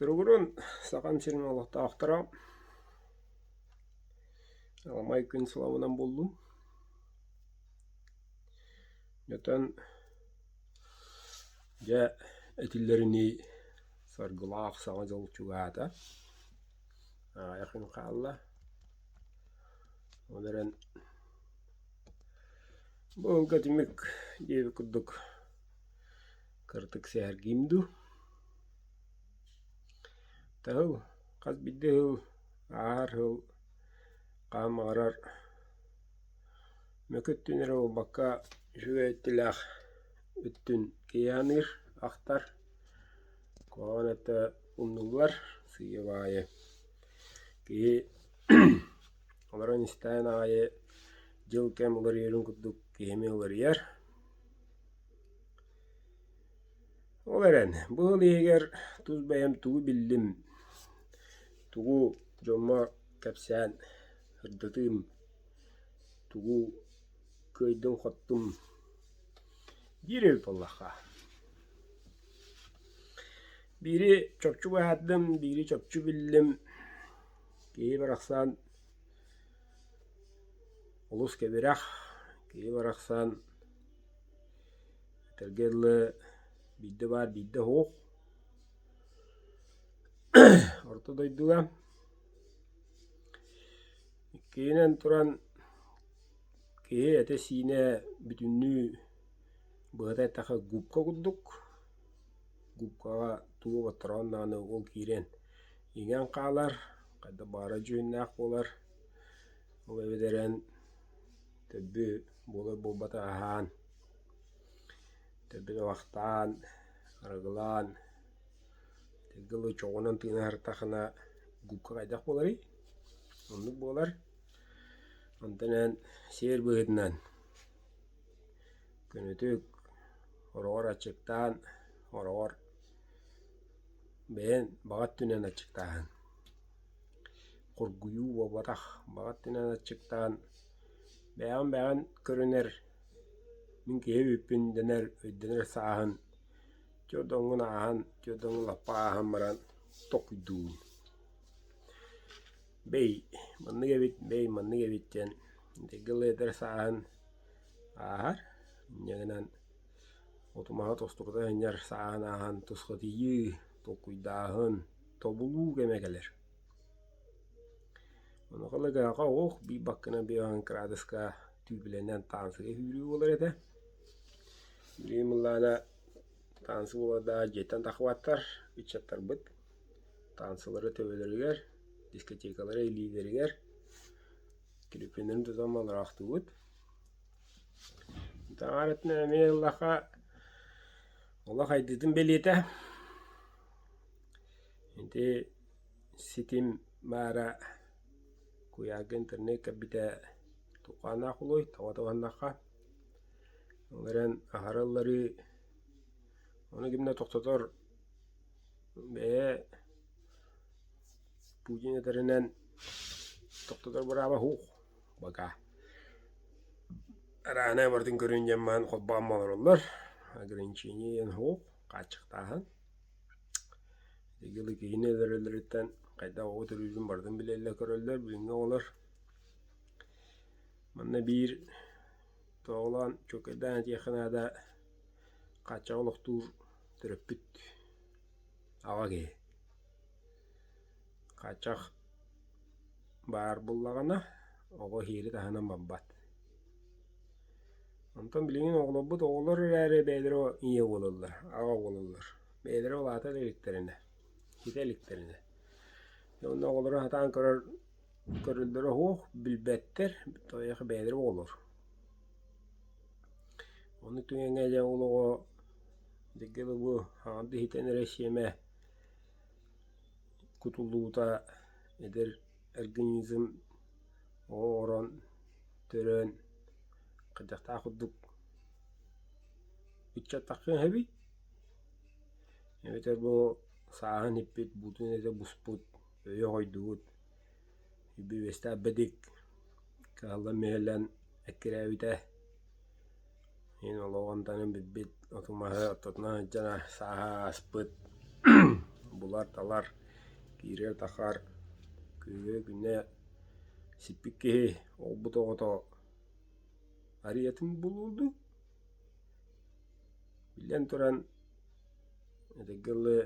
Туругурун Сахам сирин олохтоохторо аламай күн сылабынан буллум. Оттон дьэ этиллэринии саргылаах Саҥа дьыл чугаһаата. Аҕыйах күн хаалла. Ол эрэн бу ыалга түмүк диэбит курдук кыратык сэһэргиим дуу. Таһыл хас биирдии ыал ааһар ыал хаһан баҕарар мөкү өттүн эрэ буолбакка үчүгэй өттүлээх өттүн киһи аныыр, ахтар, куһаҕан өттө умнуллар сыыйа баайы. Киһи олорон истэҕин аайы дьыл-кэм уларыйарын курдук киһи эмиэ уларыйар. Ол эрэн, бу ыал иһигэр тус бэйэм тугу биллим, тугу дьоммор кэпсээн сырдатыым, тугу кыайдым-хоттум диир эбит буоллахха. Биири чопчу быһаардым, биири чопчу биллим, киһи барахсан олус кэбирэх, киһи барахсан Этэргэ дылы, биирдэ баар, биирдэ суох. Орто дойдуга иккиһинэн туран киһи этэ-сиинэ бүтүннүү быһата эттэххэ губка курдук. Губкаҕа тугу оботтороон даҕаны ол киирэн иҥэн хаалар, хайдах баҕарар дьүһүннээх буолар. Ол эбэтэр эн төрдү буолар буолбата аһаан Төрдүн абахтаан, арыгылаан, этэргэ дылы чоҕунан тыына сырыттаххына губка хайдах буоларый? Оннук буолар. Онтон эн сиэр быһыытынан көнөтүк, хороҕор аччыктаан, хороҕор бэйэҥ баҕа өттүнэн аччыктааһын. Хоргуйуу буолбатах, баҕа өттүнэн аччыктаан бэйэҕин бэйэҕин көрүнэр Мин киһи эбиппин дэнэр өйдөнөр сааһын түөрт ааһан, түөрт лаппа ааһан баран толкуйдуубун. Бэй, маннык эбит, бэй, маннык эбит диэн дьылы эдэр сааһын ааһар. Инньэ гынан оту-маһы тостурута сынньар сааһын ааһан тусхатыйыы, толкуйдааһын, тобулуу кэмэ кэлэр. Онуоха ыла оһох биир баккынан биэҕин кыраадыска түүпүлэнэн таансыга күүрүү буолар этэ. Билигин былаана таансы буолардаах дьиэттэн тахсыбаттар ыччаттарбыт таансылары төбөлөрүгэр, дискотекалары илиилэригэр түлүпүөннэрин тутан олороохтуубут. Таҥаратын эмиэ ыллахха олох хайдыытын бэлиэтэ. Ити ситим баара куйаарга интернет кэлбитэ туххаанаах буолуой, тоҕо туһаннахха. Ол эрэн аһара ылларыы ону ким да тохтотор бэйэ Путин этэринэн тохтотор бырааба суох пока. Арааһынай барытын көрүн диэн маһын холбоон олороллор, ограничение диэн суох, хааччахтааһын. Ити киһини өлөрөллөрүттэн хайдах оҕо төрүүрүн барытын билэллэр, көрөллөр билиҥҥи оҕолор. Манна биир тоҕолоон чуолкайдаан этиэххэ наада, хааччаҕы олохтуур төрөппүт аҕа киһи. Хааччах баар буоллаҕына, оҕо иһиири таһынан барбат. Онтон билигин оҕолорбут оҕолор эрээри бэйэлэрэ ийэ буолаллар, аҕа буолаллар. Бэйэлэрэ улаата да иликтэринэ, ситэ иликтэринэ. Уонна оҕолору сатаан көрөр көрөллөрө суох, билбэттэр, тоҕо бэйэлэрэ оҕолор. Ону түгэҥҥэ дьэ ол оҕо дьэ бу хаҥарды иһитэн эрэ сиэмэ кутуллубута эдэр организм оҕо оҥорон, төрөөн хайдахтаах курдук ыччаттаххын сөбүй? Эбэтэр бу сааһын иппит, буутун этэ буспут, өйө хойдубут, үбү-үөстээх бэдик кыһаллан-мүһэллэн эккирээбитэ Мин олоҕун таһынан билбит оту-маһы ортотунан сылдьан сааһа ааспыт. булар-талар, киирэр-тахар, күһүө-күнэ сиппит киһи олбут оҕото арыйатын булуо дуу? Биллэн туран, этэргэ дылы,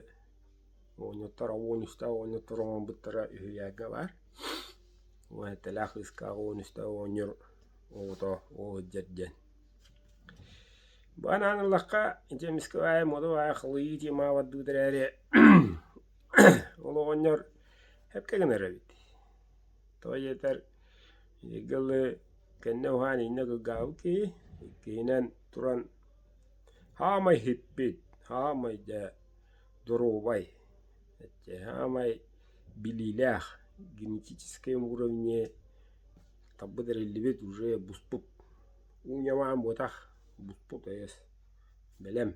оҕонньоттор 13 оҕонньоттор оҥорбуттара үһүйээҥҥэ баар. 17-лээх кыыскаах 13 оҕонньор оҕото ол сылдьар диэн. Бу анаан ыллахха, ити эмискэ баайа муода баайа халыйыы темаҕа дуу эрээри ол оҕонньор сөпкө гынар эбит. Тоҕо диэтэр, бииргэ дылы кэннэ уһаан иннэ кылгаабыт киһи, иккиһинэн туран хаамай иһиппит, хаамай дьэ доруобай, хаамай билиилээх генетическэй уровне талбыт эриллибит уже буспут уу ньамаан буотах буспут эйэс бэлэм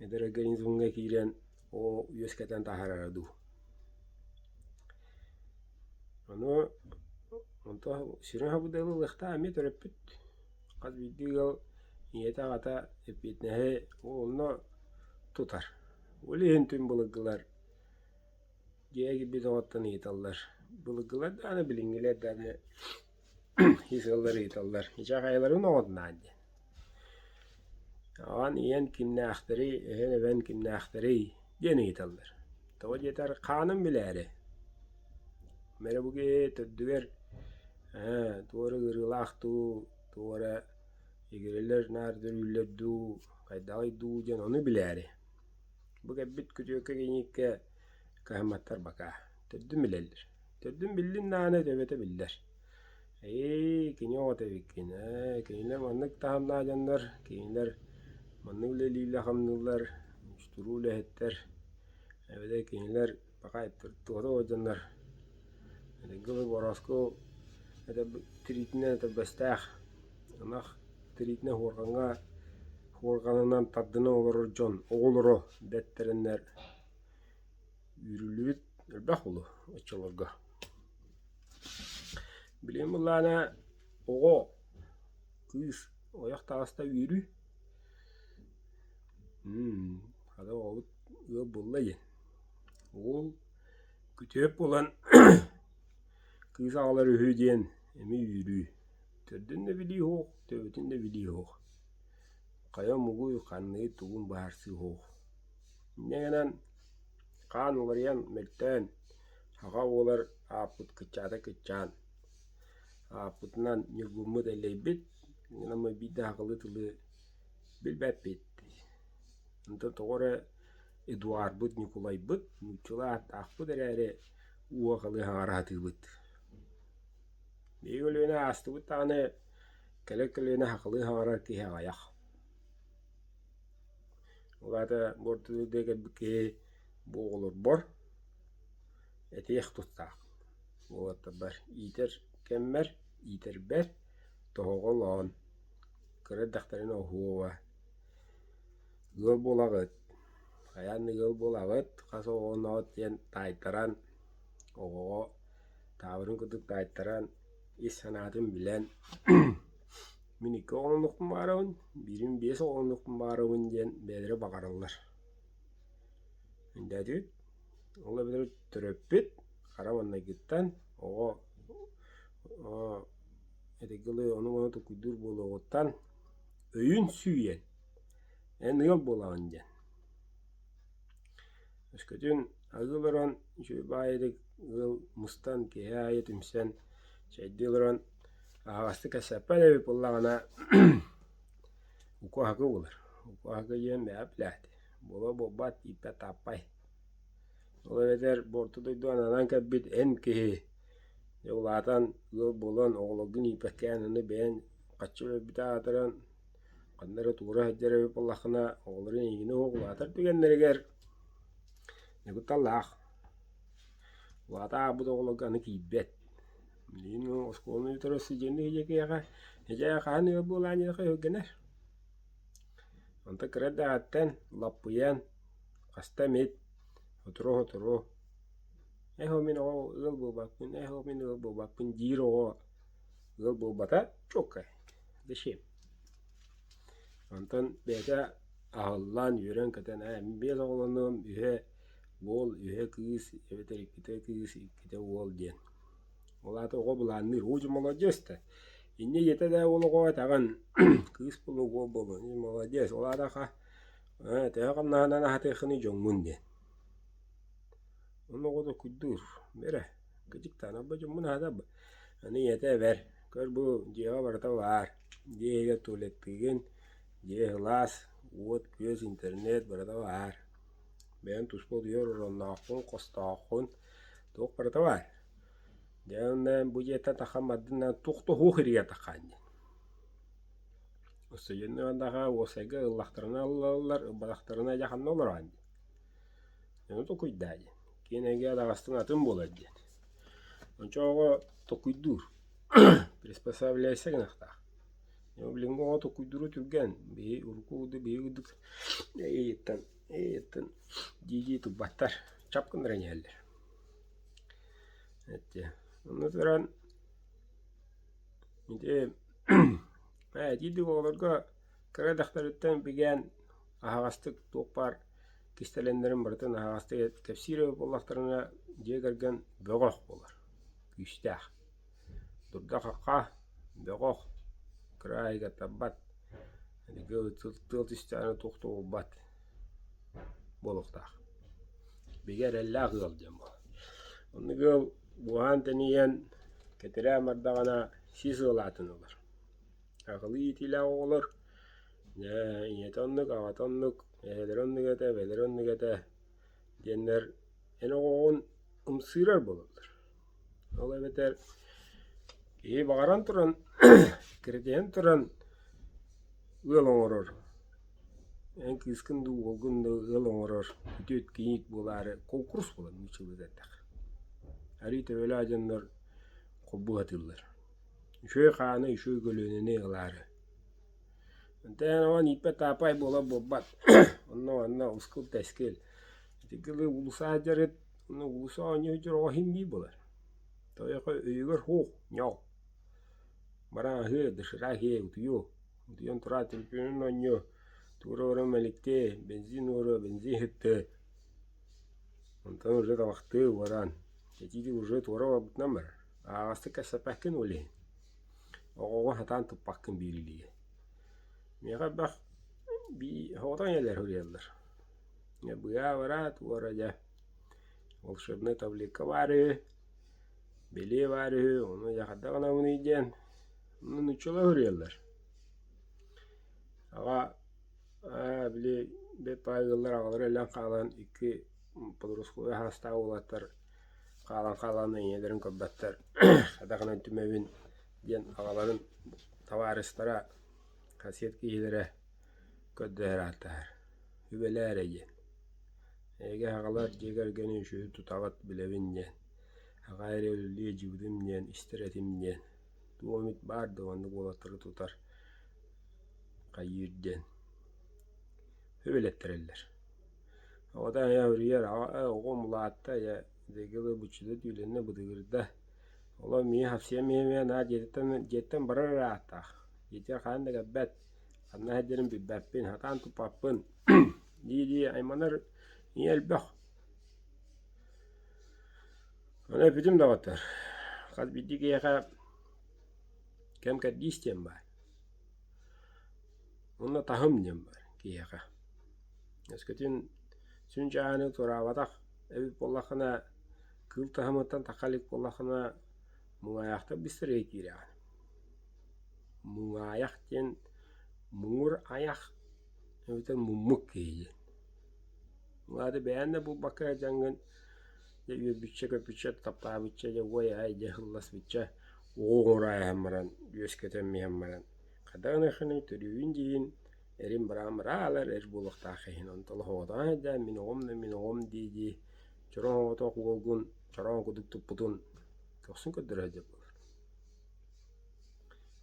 эдэр организмҥа киирэн оо үөскэтэн таһаарара дуу Ону онтон сүрүн сабыдыалы ылыахтаах эмиэ төрөппүт. Хас биирдии ыал ийэтэ-аҕата эппиэтинэһи онно тутар. Ол иһин түҥ былыргылар дьиэ киирбит оҕоттон ыйыталлар. Былыргылар даҕаны, билиҥҥилэр даҕаны ис ыаллар ыйыталлар: «Ичэ хайаларын оҕотунаан?» диэн. Аҕан, ийэн кимнээхтэрий, эһэн, эбэн кимнээхтэрий диэн ыйыталлар. Тоҕо диэтэр хаанын билээри. Мэрэ бу киһи төрдүгэр ээ туох эрэ ыарыылаах дуу, туох эрэ игирэлэр наар төрүүллэр дуу, хайдаҕый дуу диэн ону билээри. Бу кэлбит күтүөккэ кинииккэ кыһамматтар бакаа. Төрдүн билэллэр. Төрдүн биллин даҕаны төбөтө биллэр. Ээ, кини оҕото эбиккин, ээ, кинилэр маннык таһымнаах дьоннор, кинилэр маннык үлэлииллэр-хамныыллар, туруу үлэһиттэр, эбэтэр кинилэр пока туота оҕо дьоннор Этэргэ борооску тириитинэн этэрбэстээх, ынах тириитинэн хуорҕаҥҥа хуорҕанынан тардынан олорор дьон оҕолоро дэттэрэннэр үүрүллүбүт элбэх буолуо оччолорго. Билигин былаана оҕо, кыыс ойох таҕыста үөрүү. Хата оҕобут ыал буолла диэн. Уол күтүөт буолан кыыс аҕалар үһү диэн эмиэ үөрүү. Төрдүн да билии суох, төбөтүн да билии суох. Хайа омугуй, ханныгый, тугун быһаарсыы суох. Инньэ гынан хаан уларыйан, мөлтөөн, аҕа буолар ааппыт кыччаата кыччаан, ааппытынан ньургуммут эллэйбит, гынан биир да сахалыы тылы билбэппит. Онтон тоҕо эрэ Эдуарбыт, Ньукулайбыт нууччалыы ааттаахпыт эрээри уо-халыы саҥара сатыыбыт. Биһиги көлүөнэ аастыбыт даҕаны кэлэр көлүөнэ сахалыы саҥарар киһи аҕыйах. Ол аата бу орто дойдуга кэлбит киһи бу оҕолорбор этиэх тустаах. Уолаттарбар иитэр кэммэр, иитэрбэр тоһоҕолоон, кыра эрдэхтэринэ оһуоба ыал буолаҕыт, хайаан да ыал буолаҕыт, хас оҕолоноҕут диэн таайтаран, оҕоҕо таабырын курдук таайтаран, ис санаатын билэн Мин икки оҕолонуохпун баҕарабын, биирин биэс оҕолонуохпун баҕарабын диэн бэйэлэрэ баҕараллар. Өйдөөтүгүт? Ол эбэтэр төрөппүт хара маҥнайгыттан оҕо этэргэ дылы ону-маны толкуйдуур буолуоҕуттан өйүн сүүйэн эн ыал буолаҕын диэн. Өскөтүн аһыы олорон үчүгэй баайытык ыал мустан киэһэ аайы түмсэн чэйдии олорон аһаҕастык кэпсэппэт эбит буоллаҕына уку-аһакы буолар. Уку-аһакы диэн бэйэ билээт, буола буолбат, ииппэт-тааппай. Ол эбэтэр бу орто дойду ананан кэлбит эн киһи дьэ улаатан ыал буолан оҕолоргун ииппэккээн аны бэйэҥ хаччы өлөрбүтэ аатыран ханна эрэ туора сылдьар эбит буоллаххына оҕолорун эйигинэ суох улаатар түгэннэригэр дьэ кутталлаах. Улаата ааҕбыт оҕолорго аны киирбэт. Билигин оскуоланы бүтэрэр студенныы сылдьар киһиэхэ дьэ хаһан ыал буолаан диэххэ өһүргэнэр. Онтон кыра эрдэҕиттэн лаппыйан хаста эмит сотору-сотору «Ээ мин оҕо ыал буолбаппын, ээ мин ыал буолбаппын» диир оҕо ыал буолбата чуолкай. Зачем? Онтон бэйэтэ аһыллан, үөрэн-көтөн ээ мин биэс оҕолонуом, үһэ. Уол, үһэ кыыс эбэтэр иккитэ кыыс, иккитэ уол диэн. Ол аата оҕо былаанныыр, оо дьэ молодец да. Инньэ ийэтэ да уол оҕоҕо этэҕин кыыс буолуо, уол буолуо, молодец, ол аата ха ээ төһө хамнаһынан аһатыаххыный дьоҥҥун диэн. Онно оҕо толкуйдуур, бэрэ, кыдьыктаан алба дьоммун аһатабын. Аны ийэтэ эбэр, көр бу дьиэҕэ барыта баар, дьиэ иһигэр туалеттыыгын, дьиэ сылаас, уот-күөс, интернет барыта баар. Бэйэҥ туспа утуйар ороннооххун, хостооххун, туох барыта баар. Дьэ онно бу дьиэттэн таххан бардын да туох да суох иригэ таххан диэн. Устудьуоннаах уопсайга ыллахтарына ыллаллар, ылбатахтарына дьэ ханна олороҕун диэн. Ону толкуйдаа диэн. Киэн эйгэ адаҕастан атын буолар диэн. Ончу оҕо толкуйдуур, приспосабливайся гыныахтаах. Билиҥҥи оҕо толкуйдуура түргэн, биһи урукку курдук биһи курдук эйиттэн эйиттэн дии-дии турбаттар, чап гыннаран иһэллэр. Эттэ онно туран ити ээ итиирдик оҕолорго кыра эрдэхтэриттэн бигээн аһаҕастык туох баар кистэлэҥнэрин барытын аһаҕастык кэпсиир эбит буоллахтарына дьиэ кэргэн бөҕөх буолар, күүстээх. Дурда-хахха, бөҕөх, кыра аайыга тарбат, тыал түстэҕинэ туох да буолбат буолуохтаах. Бигэ эрэллээх ыал диэн буолар. Оннук ыал буһаан-тэнийэн, кэтирээн бардаҕына сис ыал аатын ылар. Аҕалыы иитиилээх оҕолор дьэ ийэтэ оннук, аҕата оннук, эһэлэрэ оннук этэ, эбэлэрэ оннук этэ диэннэр эн оҕоҕун ымсыырар буолаллар. Ол эбэтэр киһи баҕаран туран, киритиһэн туран ыал оҥорор. Эн кыыскын дуу, уолгун дуу ыал оҥорор үтүөт кийиит буолаары конкурс буолар нууччалыы эттэххэ. Арыы төбөлөөх дьоннор холбуу сатыыллар. Үчүгэй хааны, үчүгэй көлүөнэни ылаары. Онтон оҕон ииппэт таапай буолар буолбат. Онно манна ускул-тэскил. Ити кылы уулусса дьарыт Онно уулусса оонньуу сылдьар оҕо иһин биир буолар. Тойоко өйүгэр суох, ньоҕ. Баран аһыа, доширак иһиэ, утуйуо. Утуйан тураат төлөпүөнүн оонньуо, туора баран мэликтиэ, бензин уоруо, бензин иһиттиэ. Онтон уже табахтыы уораан, этиитик уже туора барбытынан барар. Аһаҕастык кэпсэппэккин ол иһин. Оҕоҕун сатаан туппаккын биир илиигэ. Миэхэ элбэх бии соҕотох ийэлэр суруйаллар. Быа-бараат уора дьэ волшебнай таблетка баар үһү, бэлиэ баар үһү, ону дьэ хайдах гынабыный диэн ону нууччалыы суруйаллар. Аҕа аа били бэт баай ыаллар аҕалара өлөн хаалан икки подростковай саастаах уолаттар хаалан хаалан ийэлэрин көрбөттөр хайдах гынан түмэбин диэн аҕаларын табаарыстара кассет киһилэрэ көрдөһөр ааттаһар үбэлээ эрэ диэн Эйиги аҕалар дьиэ кэргэни үчүгэй тутаҕыт билэбин диэн, аҕа эрэ үлэлии дьиибитим диэн истэр этим диэн, туох эмит баар да оннук уолаттары тутар хайыыр диэн үбэлэттэрэллэр. Оҕото айа үрүйэр оҕом улаатта дьэ дэгилэ буччута түүлэннэ бытыгырда. Олор миэ хапсыйа миэ наа дьиэтиттэн дьиэттэн барар эрэ ааттаах. Дьиэтигэр хаһан да кэлбэт, ханна сылдьарын билбэппин, сатаан туппаппын дии-дии айманар ийэ элбэх. Ону эппитим доҕоттор, хас биирдии киһиэхэ кэм кэрдиис диэн баар. Уонна таһым диэн баар киһиэхэ. Өскөтүн сүн чааһыны туораабатах эбит буоллаххына, кыыл таһымыттан тахха илик буоллаххына, муҥаайахтар быстарыга киирэҕин. Муҥаайах диэн муҥур айах эбэтэр муммук киһи диэн. Ол аата бэйэҥ да булбакка сылдьаҥҥын дьэ үөрбүччэ-көппүччэ, таптаабычча дьэ уой-аай дьэ ылласпычча оҕо оҥорооһон баран үөскэтэн иһэн баран хайдах гыныаххыный төрүүбүн диигин эрим бараан бараалар эр буолуохтаах иһин онтон оҕотоон сылдьан мин оҕом да мин оҕом дии-дии чороҥ оҕотох уолгун чороҥ курдук туппутун көхсүн көрдөрө сылдьар буолар.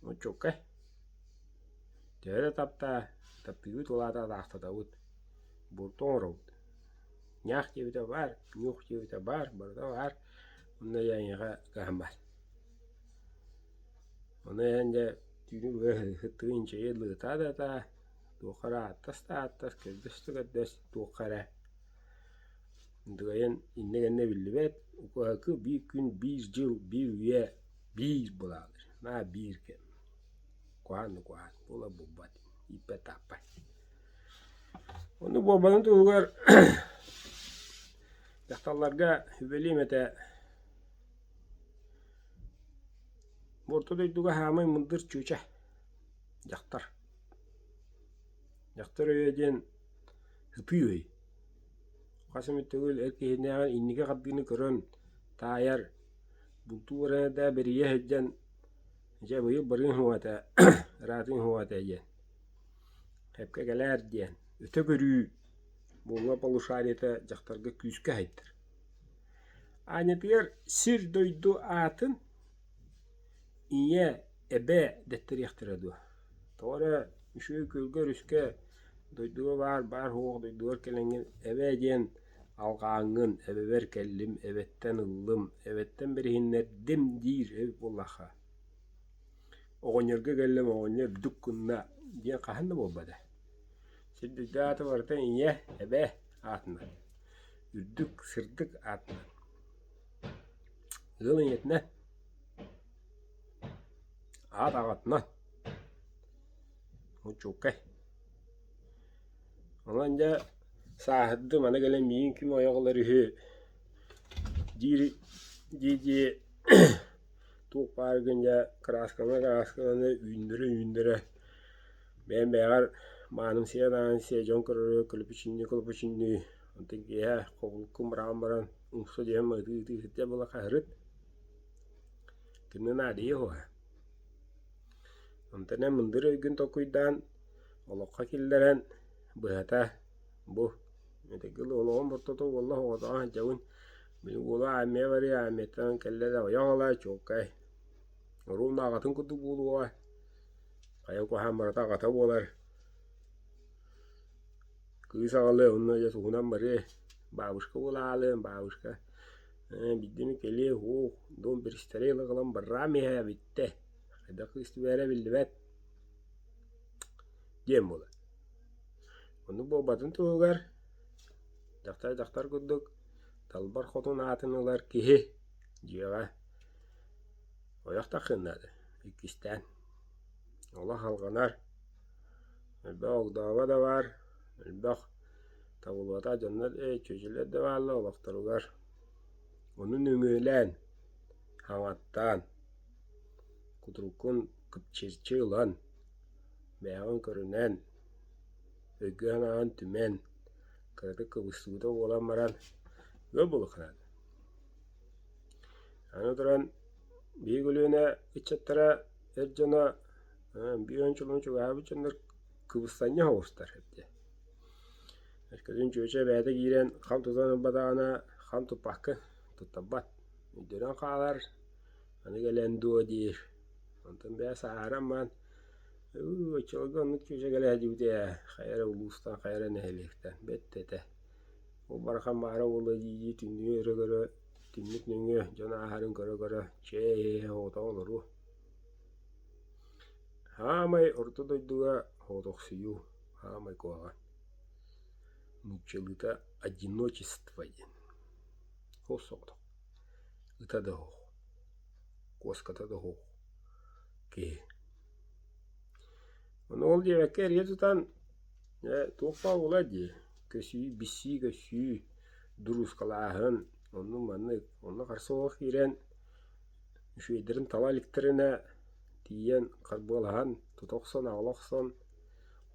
Оччокка төһө да таптаа, таптыыбыт ол аата атаахтатабыт, буорту оҥоробут. Ньаах диэбитэ баар, ньуох диэбитэ баар, барыта баар, онно дьэ эйиэхэ кыһаммат. Ону эн дьэ түүнү быһа сыттыгын инчэйи лыытаа да ытаа, туохха эрэ ааттас да ааттас, көрдөс да көрдөс, туохха эрэ. Дыгайан иннэ-кэннэ биллибэт, укуһакы биир күн, биир дьыл, биир үйэ, биир былаалыр, наа биир кэм. Куһаан да куһаан, буола буолбат, ииппэт-тааппат. Ону буолбатын туһугар дьахталларга сүбэлиэм этэ бу орто дойдуга хаамай мындыр чүөчэ дьахтар. Дьахтар өйө диэн ытыы өй. Хас эмит төгүл эр киһинээҕин инники хардыыны көрөн таайар, бултуу баран да бэрийэ сылдьан дьэ быйыл барыаҥ суоҕа этэ, ыраатыаҥ суоҕа этэ диэн, сөпкө кэлээр диэн өтө көрүү буолла полушариета дьахтарга күүскэ аһыйдар. Аанньатыгар сир-дойду аатын Ийэ, эбэ дэттэриэхтэрэ дуо, тоҕо эрэ үчүгэй күөлгэ, өрүскэ, дойдуга баар баар суох дойдугар кэлэҥҥин эбээ диэн алҕааҥҥын эбэбэр кэллим, эбэттэн ыллым, эбэттэн бэриһиннэрдим диир эбит буоллахха, оҕонньорго кэллим, оҕонньор бүдүк гынна диэн хаһан да буолбата. Сир-дойду аата барыта ийэ, эбэ аатынан, үрдүк, сырдык аатынан. Ыал ийэтинэн Аат аҕатынан Учуукай Онон дьэ сааһырдым аны кэлэн миигин ким ойох ылар үһү диир дии-дии туох бааргын дьэ кырааскалана-кырааскалана үүннэрэ-үүннэрэ бэйэм бэйэҕэр маанымсыйа-маанымсыйа дьон көрөрө көлөпүчүннүү-көлөпүчүннүү онтон киэһэ хобулуккун быраҕан баран умса түһэн ытыы-ытыы сытыа буола хаһырыт Кини наадыйа уһа. Онтон эн мындыр өйгүн толкуйдаан, олоххо киллэрэн, быһата, бу итигил олоҕум ортото уолла оҕотоҕо сылдьабын, били уола армия барыа, армияттан кэллэ да ойох ыла чуолкай. Оруобуна аҕатын курдук буолуоҕа, хайа куһаҕан барыта аҕата буолар. Кыыс аҕалыа онно дьэ тугунан барыай, бабушка буола хаалыам, бабушка Биирдэ эмэ кэлиэ уһуох, дом перестарелых ылан бараам иһэ бүттэ, хайдах кыыс түбэһэрэ биллибэт диэн буолар. Оннук буолбатын туһугар дьахтар дьахтар курдук талбар хотун аатын ылар киһи дьиэҕэ ойох таххыан наада иккистээн. Олох алҕанар, элбэх огдообо да баар, элбэх Табыллыбатах дьоннор ээ чүөчэлэр да бааллар олохторугар ону нөҥүөлээн, хаҥаттаан, кутуруккун кыпчыччы ылан, бэйэҕин көрүнэн, өйгө-санааҕын түмэн, кыратык кыбыстыбыта буолан баран ыал буолуохха наада. Аны туран биһиги көлүөнэ ыччаттара эр дьоно биир уончаларын чугаһаабыт дьоннор кыбыстанньах оҕустар эбитэ. Өскөтүн чүөчэ эбээтэ киирэн хам тутан ылбатаҕына хам туппакка туттарбат, өйдөнөн хаалар, аны кэлэн дуо диир. Онтон бэйэ сааһыран баран ыы оччолорго оннук чүөчэ кэлэ сылдьыбыта ээ, хайа эрэ улуустан, хайа эрэ нэһилиэктэн бэрт этэ. Ол барахан баара буолуо дии-дии түннүгү өрө көрө, түннүк нөҥүө дьон ааһарын көрө-көрө чэй иһэ оҕотоҕо олоруо. Хаамай орто дойдуга оҕотохсуйуу хаамай куһаҕан нууччалыыта одиночество диэн ол соҕотох ыта да суох куоската да суох киһи Ону ол диэбэккэ эрийэ тутан ээ туох баар буолуой дии көсүү биссии көссүү дуруускалааһын оннук маннык онно харса суох киирэн Үчүгэйдэрин тала иликтэринэ тиийэн харбыалаһан, тута охсон, аҕала охсон,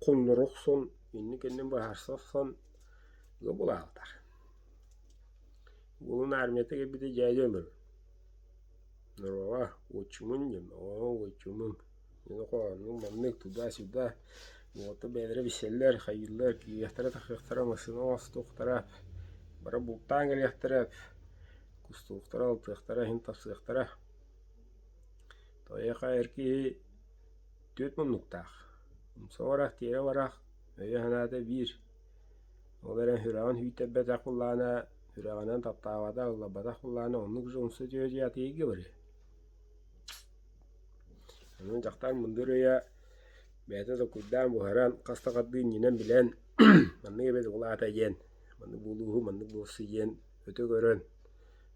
хонноро охсон, иннин-кэннин быһаарса охсон ыал буолаахтар. Уолун армията кэлбитэ дьээдьэ өлөр. Норуоҕа отчимын диэн, оо отчимым, хоһооннук маннык туда-сюда уолаттар бэйэлэрэ билсэллэр, хайыыллар, киириэхтэрэ-тахсыахтара, массыына оҥостуохтара, бары бултаан кэлиэхтэрэ Кустуохтара, алтыахтара, иһин тахсыахтара. Тойоха эр киһи түөрт муннуктаах. Умса барах, тиэрэ барах, өйө-санаата биир. Ол эрэн сүрэҕин сүүйтэрбэтэх буоллаҕына, сүрэҕинэн таптаабатах, ылларбатах буоллаҕына, оннук же умса түһэ-түһэ атыыга барыа. Онон дьахтар мындыр өйө бэйэтэ толкуйдаан буһаран, хас да хардыы иннинэн билэн, маннык эбит ол аата диэн, маннык буолууһу, маннык буолсу диэн. өтө көрөн,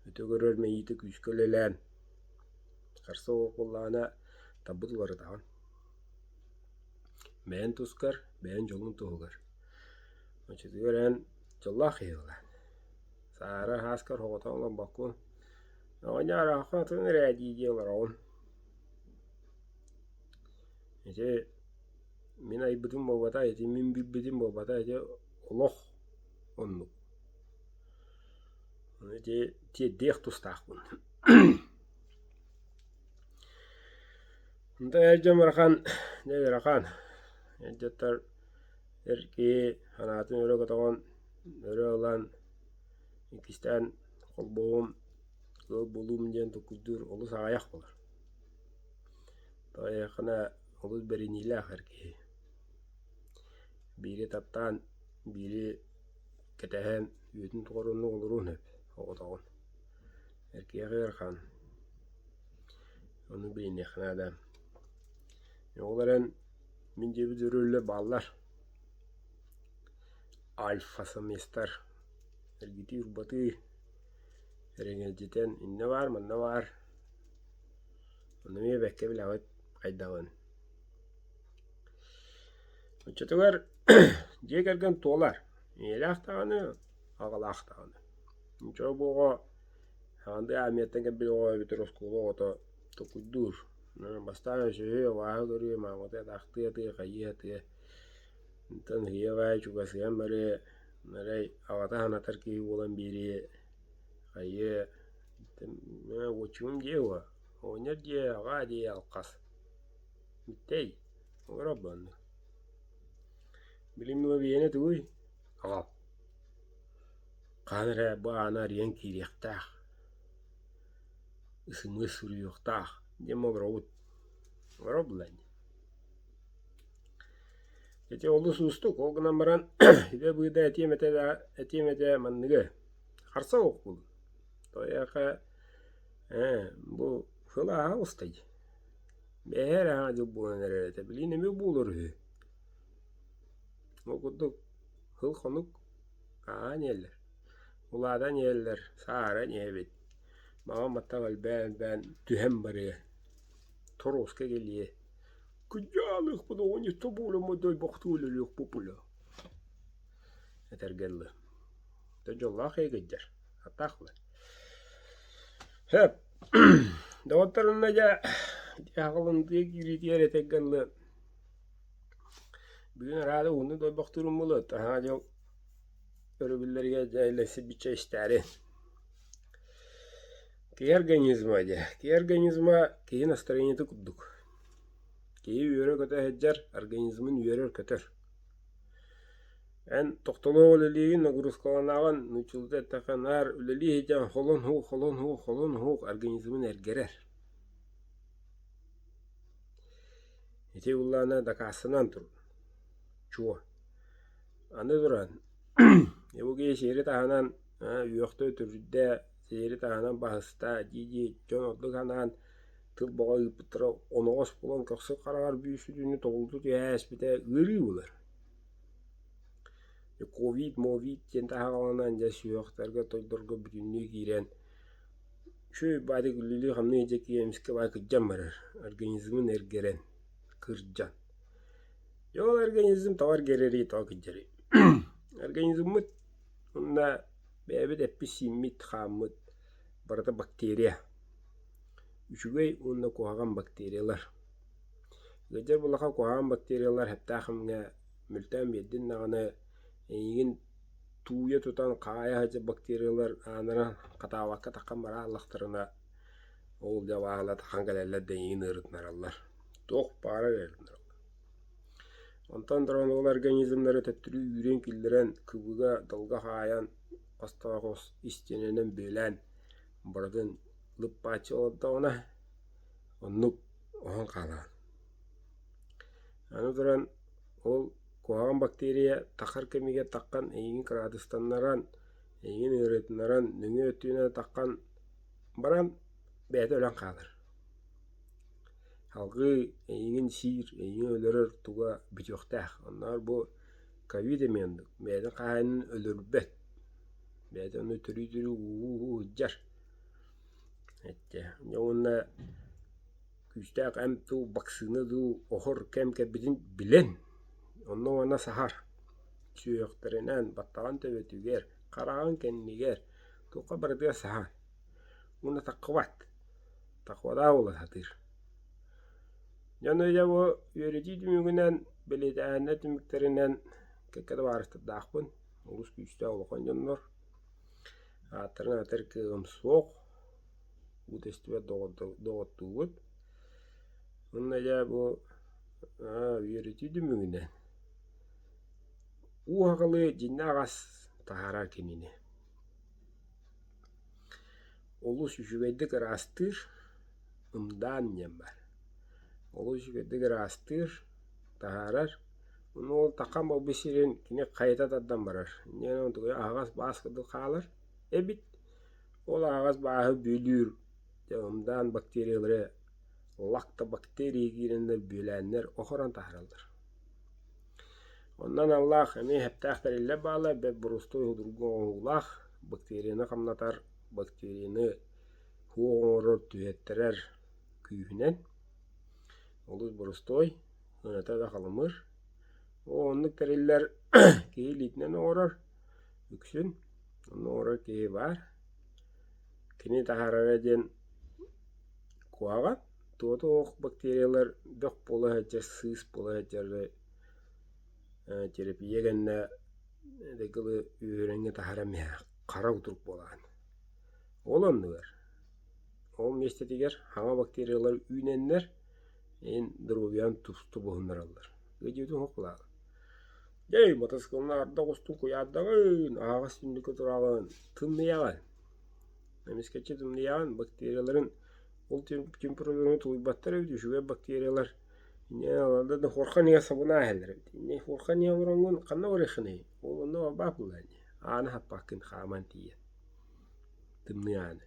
өтө көрөр мэйиитэ күүскэ үлэлээн, харса суох буоллаҕына талбыт уларытаҕын. Бэйэн тускар, бэйэн дьолуҥ туһугар. Оччотугар эн дьоллоох киһи буолаҕын. Саара ааскар оҕото олорбоккун, оҕонньор атын эрэ дии-дии олороҕун. Ити мин айбытым буолбата, ити мин билбитим буолбата, ити олох оннук. Ону ити тиэрдиэх тустаахпын. Онто эр дьон ыарахан, дьэ ыарахан. Эр дьоттор эр киһи санаатын өрө көтөҕөн, өрө ылан, иккистээн холбоһуом, ыал буолуум диэн толкуйдуур олус аҕыйах буолар. Тоҕо диэтэххинэ олус бэриниилээх эр киһи. Биири таптаан, биири кэтэһэн, үйэтин тухары оннук олоруон сөп оҕотоҕун. Эр киһиэхэ ыарахан. Ону билиниэххэ наада. Ол эрэн мин диэбит өрүөллэр бааллар. Альфа-самецтар эргитии-урбатыы эрэҥэлдьитэн иннэ баар, манна баар. Ону эмиэ бэккэ билэҕит хайдаҕын. Оччотугар дьиэ кэргэн туолар. Ийэлээх даҕаны, аҕалаах даҕаны. Ничего бу оҕо хаандыы армияттан кэлбит оҕо эбэтэр оскуола оҕото толкуйдуур. Бастаан өсөһүө, абааһы көрүө, маамата атаахтыы атыа, хайыы атыа. Онтон ыйыа чугасыһан барыа, арай аҕата санатар киһи буолан биэриэ, хайыа, уочугум дьиэ уо, оҕонньор дьиэ, аҕаа дьиэ алхас. Бүттэй, олорор буоллун. Билим биэни тугуй? Аҕал. Хаһан эрэ бу ааны арыйан киириэхтээх, ысымыы суруйуохтаах диэн олоробут. Олоробут булан Ити олус уустук, ол гынан баран үбэ быыда этиэм этэ да этиэм этэ манныгы харса оҕуккун. Тоойуоха ээ бу сыл ааһа оҕуста дии. Бэйэ эрэ аҥа дьыл буолан эрэр этэ, билигин эмиэ буолар үһү. Ол курдук сыл-хонук ааһан иһэллэр, улаатан иһэллэр, сааһыран иһэбит. Маҕан баттах элбээн-элбээн түһэн барыа, торуоска кэлиэ. Кыдьаалыахпын оҕонньотто буоламмыт дойбохтуу өлөрүөхпүт була этэргэ дылы. Дьэ дьоллоох эйгэйдэр, аттаах була. Сөп. Доҕоттор уонна дьэ аҕалымтыа киириитигэр этэргэ дылы бүгүн араада уһуннук дойбохтуурум буолуо таһаа дьыл өрөбүллэригэр дьэ илэсибиччэ истээри. Киһи организма дьэ, киһи организма киһи настроениета курдук. Киһи үөрэ-көтө сылдьар, организмын үөрэр-көтөр. Эн тохтолоох үлэлиигин, нагрузкаланаҕын, нууччалыыта эттэххэ наар үлэлии сылдьан холон һуук, холон һуук, холон һуук организмын эргэрэр. Ити буоллаҕына дакаастанан турар. Чуо. Аны туран, бу киһи сиэри таһынан үөхтэ, үтүрүйдэ, сиэри таһынан баһыста дии-дии дьон ордук санаан тыл бөҕө ыыппыттара оноҕос буолан көхсүн хараҕар бүүс-бүтүннүү тобулуту түһэ ааспыта ыарыы буолар. Ковид, мовид диэн таһаҕаланан дьэ сүһүөхтэргэ, тойдорго бүтүннүү киирэн үчүгэй баайдык үлэлии-хамныы дьэ киһи эмискэ баай кырдьан барар, организмын эргэрэн, кырдьан. Дьэ ол организм тоҕо эргэрэрий, тоҕо кырдьарый? Организммыт уонна бэйэбит эппит-сииммит, хааммыт барыта бактерия. Үчүгэй уонна куһаҕан бактериялар. Ыалдьар буоллахха куһаҕан бактериялар сөптөөх кэмҥэ мөлтөөн биэрдин даҕаны эйигин тууйа тутан хаайа сылдьар бактериялар ааннарын хатаабакка таххан бара хааллахтарына ол дьэ баала таххан кэлэллэр да эйигин ыарытынараллар. Туох баара ыарытынараллар. Онтон туран ол организмнары төттөрү үүрэн киллэрэн кыбыга далга хаайан хостоох истиэнэнэн бүөлээн барытын лыппааччы олордоҕуна оннук оһон хаалаҕын. Аны туран ол куһаҕан бактерия тахар кэмигэр таххан эйигин кыраадыстаннаран, эйигин ыарытыннаран нөҥүө өттүнэн таххан баран бэйэтэ өлөн хаалар. Салгыы эйигин сиир, эйигин өлөрөр туга бүтүөхтээх. Оннооҕор бу ковид эмиэ оннук бэйэтин хаһаайынын өлөрбөт. Бэйэтэ ону төрүү-төрүү ууһуу сылдьар. Эттэ дьэ уонна күүстээх эмп дуу, вакцина дуу оһор кэм кэлбитин билэн, онно-манна саһар. Сүһүөхтэринэн, баттаҕын төбөтүгэр, хараҕын кэннигэр туохха барытыгар саһар. Уонна таххыбат. Таххыбатаах буола сатыыр. Дьону дьэ бу үөрэтии түмүгүнэн, бэлиэтээһиннэр түмүктэринэн кэккэ табаарыстардаахпын. Олус күүстээх улахан дьоннор. Ааттарын аатар кыаҕым суох. Уу тэстибэт доҕоттуубут. Уонна дьэ бу үөрэтии түмүгүнэн уу аҕалыы дьиҥнээх ас таһаарар кинини. Олус үчүгэйдик ыраастыыр, ымдаан диэн баар. Олус үчүгэйдик ыраастыыр, таһаарар. Ону ол такам буолбут сирин кини хайыта тардан барар. Инньэ онтугуйа аһаҕас баас курдук хаалар эбит. Ол аһаҕас бааһы бүөлүүр дьэ ымдаан бактериялары лактобактерия киирэннэр бүөлээннэр охорон таһаараллар. Онон аналлаах эмиэ сөптөөх тэриллэр бааллар, бэрт боростуой судургу оҥоһуулаах, бактерияны хамнатар, бактерияны суох оҥорор, түһэттэрэр күүһүнэн олус боростуой, сыаната да халымыр. Ол оннук тэриллэр киһи илиитинэн оҥорор, үксүн онно оҥорор киһи баар. Кини таһаарара диэн куһаҕан, туота суох бактериялар бөх буола сылдьар, сыыс буола сылдьар терапия кэннэ дылы үөрэҥҥэ таһааран иһэ хара кутурук буолаҕын. Ол оннугар ол миэстэтигэр хаҥа бактериялар үүнэннэр эн доруобуйаҕын тусту буһуннараллар. Ыдьыытын суох буолаҕын. Дьэй, матасыкылын ардах устун куйаардаҕын, аһаҕас түннүккэ тураҕын, тымныйаҕын. Эмискэччи тымныйаҕын, бактерияларын ол температураны тулуйбаттар эбит, үчүгэй бактериялар инньэ хуорхан иһэ сабынаа иһэллэр эбит. Инньэ хуорхан иһэ олороҥҥун ханна барыаххыный? Ол онно барбаат буоллаҕа ини. Ааны хаппаккын хааман тиийэн. Тымныы ааны.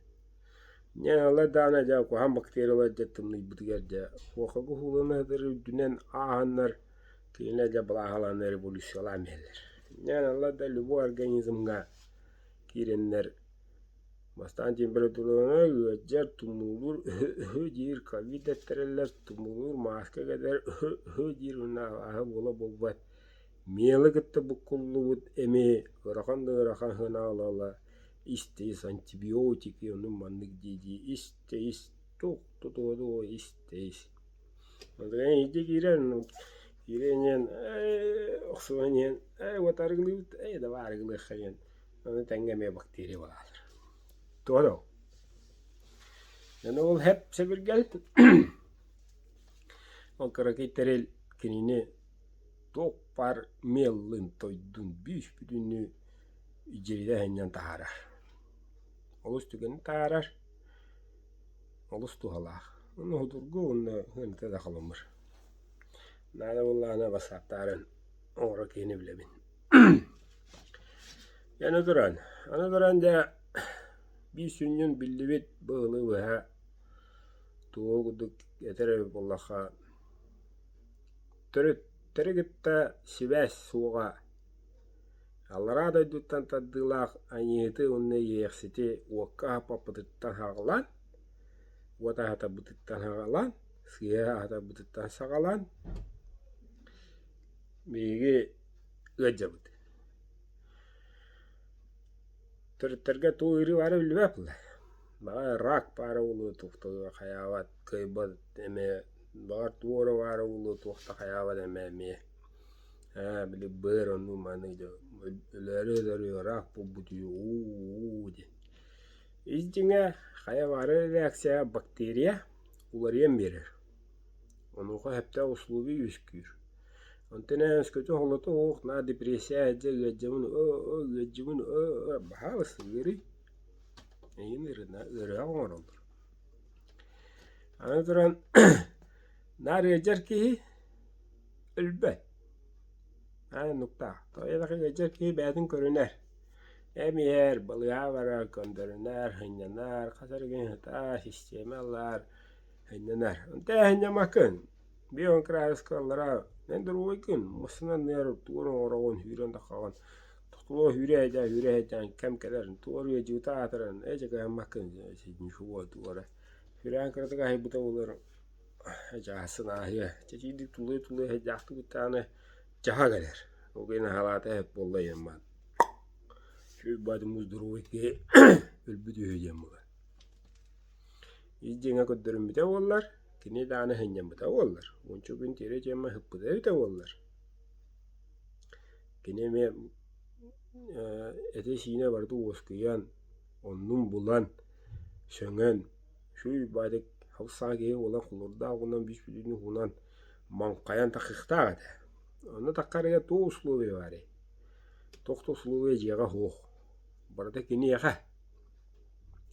Инньэ ала даҕаны дьэ куһаҕан бактериялар дьэ тымныйбытыгар дьэ хуохаҕа уһуулана сытар үрдүнэн ааһаннар кинилэр дьэ балааһалаан революциялаан иһэллэр. Инньэ ала да любой организмҥа киирэннэр Бастаан температуралара ыалдьар, тумуулуур үһү диир, ковид дэттэрэллэр, тумуулуур, мааска кэтэр үһү диир уонна абааһы буола буолбат миэлэ кытта буккуллубут эми ыарахан да ыарахан сыанаҕа ыла-ыла ис-ис антибиотики ону маннык дии-дии ис-ис туох тутуо ис-ис Мантан иһирдьэ киирэн киирэн иһэн ээ охсуһан иһэн ээ вот арыгылыыбыт ээ давай арыгылыахха диэн Ону тэҥҥэ эмиэ бактерия баалар. Туох ол? Аны ол һэп сэбиргэл ол кыракый тэрил кинини туох баар миэллин тойдун бүүс-бүтүннүү дьиритэ сынньан таһаарар. Олус түгэни таһаарар, олус туһалаах. Ону судургу уонна ыаната да халымыр. Наада буоллаҕына бассааптаарын оҥорор киһини билэбин. Аны туран, аны туран дьэ биир сүнньүн биллибит быһылы быһа тугу курдук этэр эбит буоллахха төрүттэри кытта сибээс суоҕа аллараа дойдуттан тардыылаах айыыһыты уонна иэйэхсити уокка аһаппаппытыттан саҕалаан, уот аһатарбытыттан саҕалаан, сыыһа аһатарбытыттан саҕалаан биһиги ыалдьабыт. Төрүттэргэ туу ыарыы баара биллибэт буолла. Баҕар рак баара буолуо туох да хайаабат, кыайбат эмэ, баҕар туох эрэ баара буолуо туох да хайаабат эмэ эмиэ. Ээ били быар оннук маннык дьэ өлөөрү-өлөөрү рак буолбут үһү уу диэн. Ис дьиҥэ хайа баҕарар реакция бактерия уларыйан биэрэр. Онуоха сөптөөх условия үөскүүр. Онтон эн өскөтүн холото суох наар депрессия сылдьар ыалдьабын өө ыалдьыбын өө баһаалыста ыарый. Эйигин ыарыһах оҥороллор. Аны туран наар ыалдьар киһи өлбөт. Аан нуктаах. Тоҕо диэтэххэ ыалдьар киһи бэйэтин көрүнэр. Эмиһэр, балыыһа барар, көрдөрүнэр, сынньанар, хас эрэ күн сытар, систиэмэ ылар, Сынньанар. Онто сынньаммаккын. Биир кыраадыска аллараа эн доруобайгын, массыына анныгар тугу эрэ оҥороҕун, сүүрэн таххаҕын. Тускулуо сүүрэ сылдьан, сүүрэ сылдьан кэм кэлэр, тугу эрэ ыалдьыбыта аатыран, ээ дьэ кыһаммаккын ничего тугу эрэ сүрэҕин кыратык аһыйбыта буоллар чаасын ааһыа. Чэчиирдик тулуйа-тулуйа сылдьаахтык даҕаны чаһа кэлэр. Ол гына халаата эһэт буолла ийэм баан. Үчүгэй баайдым здоровый киһи өлбүт үһү диэн буолар. Ис дьиҥэ көрдөрүммүтэ буоллар, кини даҕаны сынньаммыта буоллар, уонча күн тиэрэ дьиэмэ сыппыта эбитэ буоллар. Кини эмиэ этэ-сиинэ барыта уоскуйан, оннун булан, сөҥөн, үчүгэй баайдык хал-саа киһи буолан холуурдаах угунан бүүс-бүтүннүү уһунан маҥхайан таххыахтаах этэ. Онно таххарыгар туох условие баарый? Туох да условие дьиэҕэ суох. Барыта киниэхэ.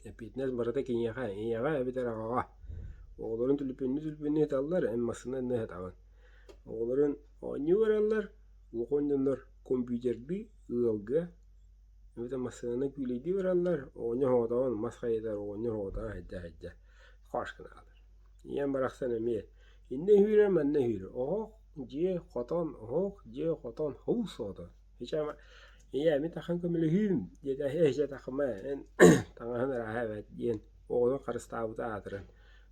Эппиэтинэс барыта киниэхэ, ийэҕэ эбэтэр аҕаҕа. Оҕолорун түлүпүөннүү-түлүпүөннүү ыыталлар, эн массыына иннэ ыһытаҕын. Оҕолорун оонньуу бараллар, улахан дьоннор компьютердыы ыалга эбэтэр массыынаны күүлэйдии бараллар, оҕонньор соҕотоҕун мас хайытар, оҕонньор соҕотоҕун сылдьа-сылдьа хаш гына хаалар. Ийэм барахсан эмиэ иннэ үүрэр, манна үүрэр, оһох, дьиэ, хотон, оһох, дьиэ, хотон, хобус соҕотох. Ийээ, мин таххан көмөлөһүүм диэтэ, ээ дьэ таххыма, эн таҥаһын ырааһа эбээт диэн оҕону харыстаабыта аатыран,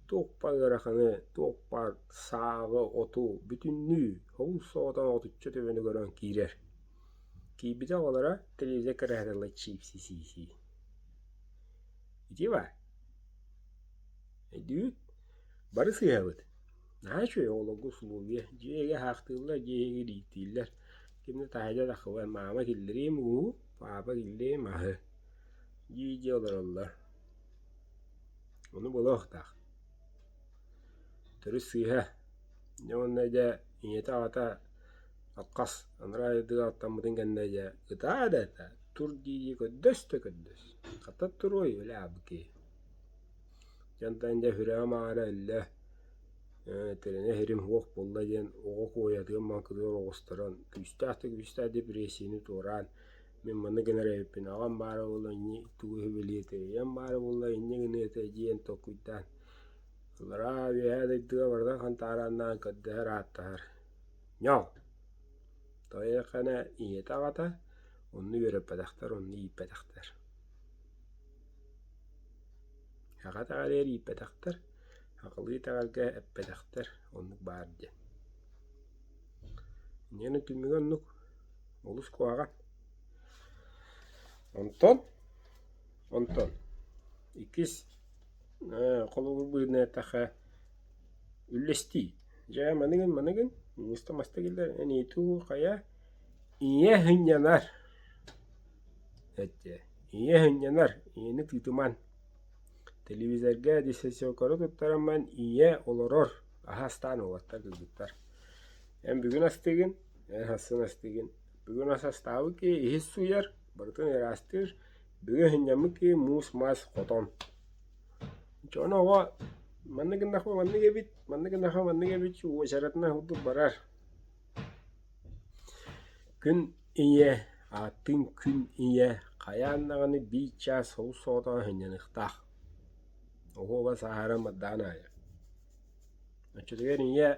туох баар ыараханы, туох баар сааҕы, оту бүтүннүү хобус соҕотох отучча төбөнү көрөн киирэр. Киирбитэ оҕолоро телевизор кыраһытылла чипси сии-сии. Ити баар. Өйдүүгүт? Бары сыыһабыт. Наһаа үчүгэй оҕолорго условия. Дьиэ иһигэр аһаахтыыллар, дьиэ иһигэр ииктииллэр. Ким да таһырдьа таххыбат, маама киллэриим уу, паапа киллэриим аһы дии-дии олороллор. Ону буолуохтаах. Төрүт сыыһа. Дьэ уонна дьэ ийэтэ-аҕата алхас анараа дойдуга аттаммытын кэннэ дьэ ытаа да ытаа, тур дии-дии көрдөс да көрдөс. Хата туруой били аабыт киһи. Дьонтон дьэ сүрэҕим аара өллө, тирэнэ сирим суох буолла диэн оҕо куойатыгар маҥкытыгар оҕустаран күүстээх да күүстээх депрессияны туораан мин маннык гынар эбиппин аҕам баара буолла инньэ тугу сүбэлиэ этэй, ийэм баара буолла инньэ гыныа этэ диэн толкуйдаан аллараа үөһээ дойдуга барытын хантаарааннаан көрдөһөр ааттаһар ньоол тоҕо ийэтэ аҕата онно үөрэппэтэхтэр, онно ииппэтэхтэр Саха итэҕэлигэр ииппэтэхтэр, сахалыы итэҕэлгэ эппэтэхтэр, оннук баар диэн. Инньэ түмүгэ оннук, олус куһаҕан. Онтон, онтон иккис холобур быһыытынан эттэххэ, үллэстии. Дьэ маныгын маныгын, муста маста киллэр, эн иитуу хайа, ийэ сынньанар Эттэ: «Ийэ сынньанар, ийэни тыытыман, телевизорга диссоциокары туттараммын ийэ олорор, аһа астаан уолаттар кыргыттар. Эн бүгүн астыыгын, эн сарсын астыыгын. Бүгүн ас астаабыт киһи иһит сууйар, барытын ыраастыыр, бүгүн сынньаммыт киһи муус-маас хотон. Дьон оҕо маннык гыннахпына маннык эбит, маннык гыннахпына маннык эбит уочаратынан курдук барар. Күн ийэ, ааттыын күн ийэ хайаан даҕаны биир чаас олус соҕотоҕун сынньаныахтаах. Оһуоба сааһыран бардаҕын аайы. Оччотугар ийэ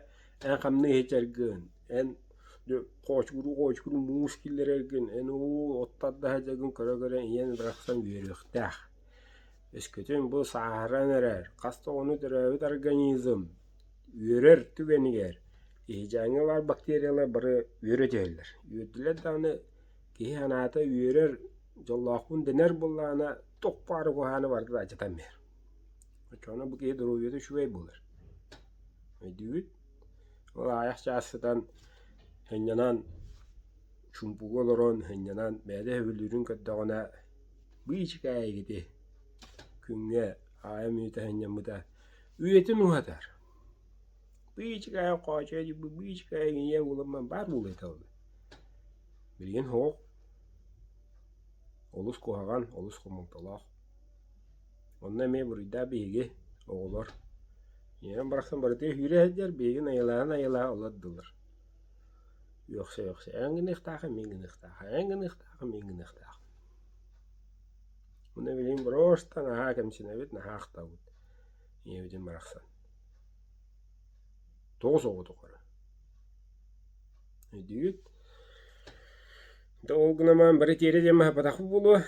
эн хамныы сылдьаргын, эн хоочугуруу-хоочугуруу муус киллэрэргин, эн уу от тарда сылдьаргын көрө-көрө ийэн барахсан үөрүөхтээх. Өскөтүн бу сааһыран эрэр, хас да оҕону төрөөбүт организм үөрэр түгэнигэр Иһдьээҥҥэ баар бактериялар бары үөрэ түһэллэр. Үөрдүлэр даҕаны киһи санаата үөрэр, дьоллоохпун дэнэр буоллаҕына туох баара куһаҕаны барыта алдьатан биэрэр. Оччоҕуна бу киһи доруобуйата үчүгэй буолар. Өйдүүгүт? Ол аҕыйах чаас сытан сынньанан, чуумпуга олорон сынньанан бэйэтэ сөбүлүүрүн көрдөҕүнэ быычыкаайыгыт күҥҥэ аайа мүнүүтэ сынньаммыта үйэтин уһатар. Быычыкаайа хоочуйа дьыбы быычыкаайа ийэ уоламман баар буолуо этэ ол. Билигин суох. Олус куһаҕан, олус хомолтолоох. Онно эмиэ буруйдаах биһиги, оҕолор. Ийэм барахсан барытыгар сүүрэ сылдьар, биһигин айылаан-айылаа олордулар. Үөхсэ-үөхсэ, эн гыныахтааххын, мин гыныахтааххын, эн гыныахтааххын, мин гыныахтаахпын. Онно билигин просто наһаа кэмсинэбит, наһаа ахтабыт ийэбитин барахсан. Тоҕус оҕо тухары. Өйдүүгүт? Дьэ ол гынан баран бары тиэрэ диэн аһаппатахпыт буолуо.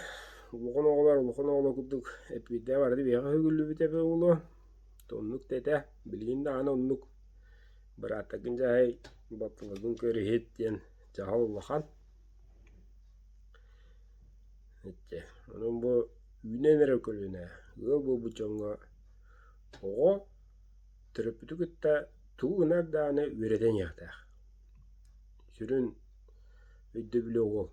Улахан оҕолор улахан оҕолор курдук эппиэттээх барыта биһиэхэ үһүгүллүбүтэ эбэ буолуо. Оннук да этэ. Билигин даҕаны оннук. Бырааттаргын дьаһай, балтыларгын көр иһит диэн дьаһал улахан. Иччэ, онон бу үүнэн эрэр көлүөнэ ыал буолбут дьоҥҥо оҕо төрөппүтү кытта тугу гынар даҕаны үөрэтэн иһиэхтээх. Сүрүн өйдөбүлэ ол.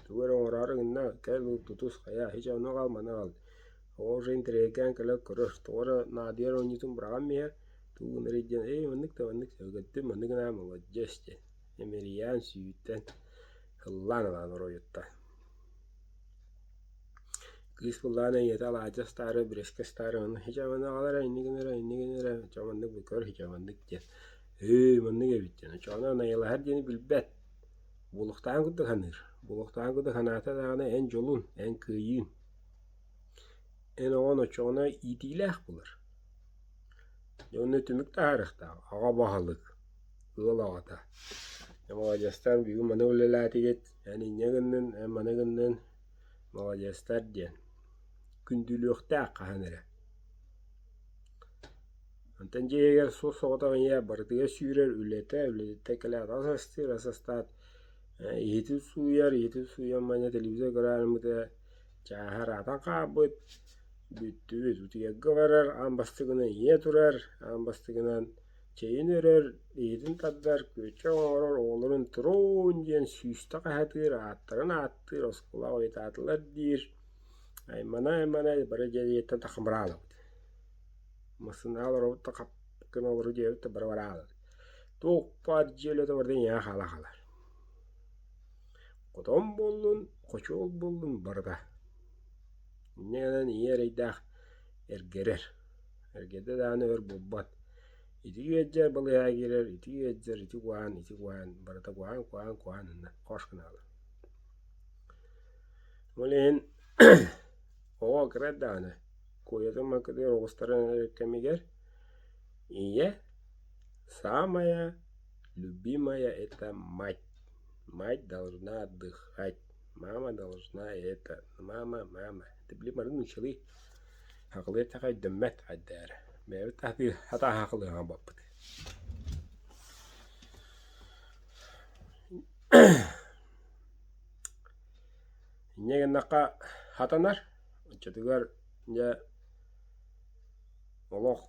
Тугу эрэ оҥороору гынна, кэл ыл тутус, хайа, һич ону аҕал, маны аҕал. Оҕо уже интэриэһиргээн кэлэ көрөр, тоҕо эрэ наадыйар оонньуутун быраҕан иһэр, тугу гынарый диэн, эй маннык да маннык, көрдүм, маннык гынаа маладьыас диэн, эмэрийээн сүүйтэн ыллаан ылаан оройуттан. Кыыс былаана ийэтэ алаадьы астаары, бирэскэ астаары ону һичэ маны аҕалара, инник гынара, инник гынара, чэ маннык бу көр һичэ маннык диэн, ээ маннык эбит диэн, оччоҕуна найылаһар диэни билбэт, буолуохтааҕын курдук саныыр, буолуохтааҕын курдук санаата даҕаны эн дьолун, эн кыайыыҥ, эн оҕоҥ оччоҕуна иитиилээх буолар. Дьэ онно түмүк таһаарыахтаах, аҕа баһылык, ыал аҕата. Дьэ маладьыастар бүгүн маны үлэлээтигит, эн инньэ гыннын, эн маны гыннын, маладьыастар диэн. Күндүлүөхтээх хаһан эрэ. Онтон дьиэ иһигэр суос-соҕотох ийэ барытыгар сүүрэр, үлэтэ, үлэтиттэн кэлээт ас астыыр, ас астаат иһитин сууйар, иһитин сууйан манна телевизор көрө чааһа ыраатан хаалбыт, бүттүбүт. Утуйарга барар, аан бастакынан ийэ турар, аан бастакынан чэйин өрөр, иһитин тардар, күөччэх оҥорор, оҕолорун трон диэн сүүстэ хаһытыыр, ааттарын ааттыыр, оскуолаҕа ойутаатылар диир. Аймана-аймана бары дьиэ-дьиэттэн тахамыраалабыт. Массыынаҕа олоробут да хап гына олору диэбит да бары бараалабыт. Туох баар дьиэ үлэтэ барыта ийэҕэ хаала хаалар. Хотон буоллун, хочуол буоллун барыта. Инньэ гынан ийэ эрэйдээх эргэрэр. Эргэрдэ даҕаны өр буолбат. Ити үөддьэр балыыһаҕа киирэр, ити үөддьэр, ити куһаҕан, ити куһаҕан, барыта куһаҕан, куһаҕан, куһаҕан уонна хош гынаалар. Ол иһин оҕо кыра эрдэҕинэ куойатын маҥкытыгар оҕустаран эрэр кэмигэр ийэ самая любимая это мать. Мать должна отдыхать. Мама должна это. Мама, мама. Ты били бары нууччалыы Аҕылыы эттэххэ өйдөммөт хайдаа эрэ. Бэйэбит хатааһы аҕылыаҕа буолбут. Инньэ гыннахха хатанар, оччотугар дьэ олох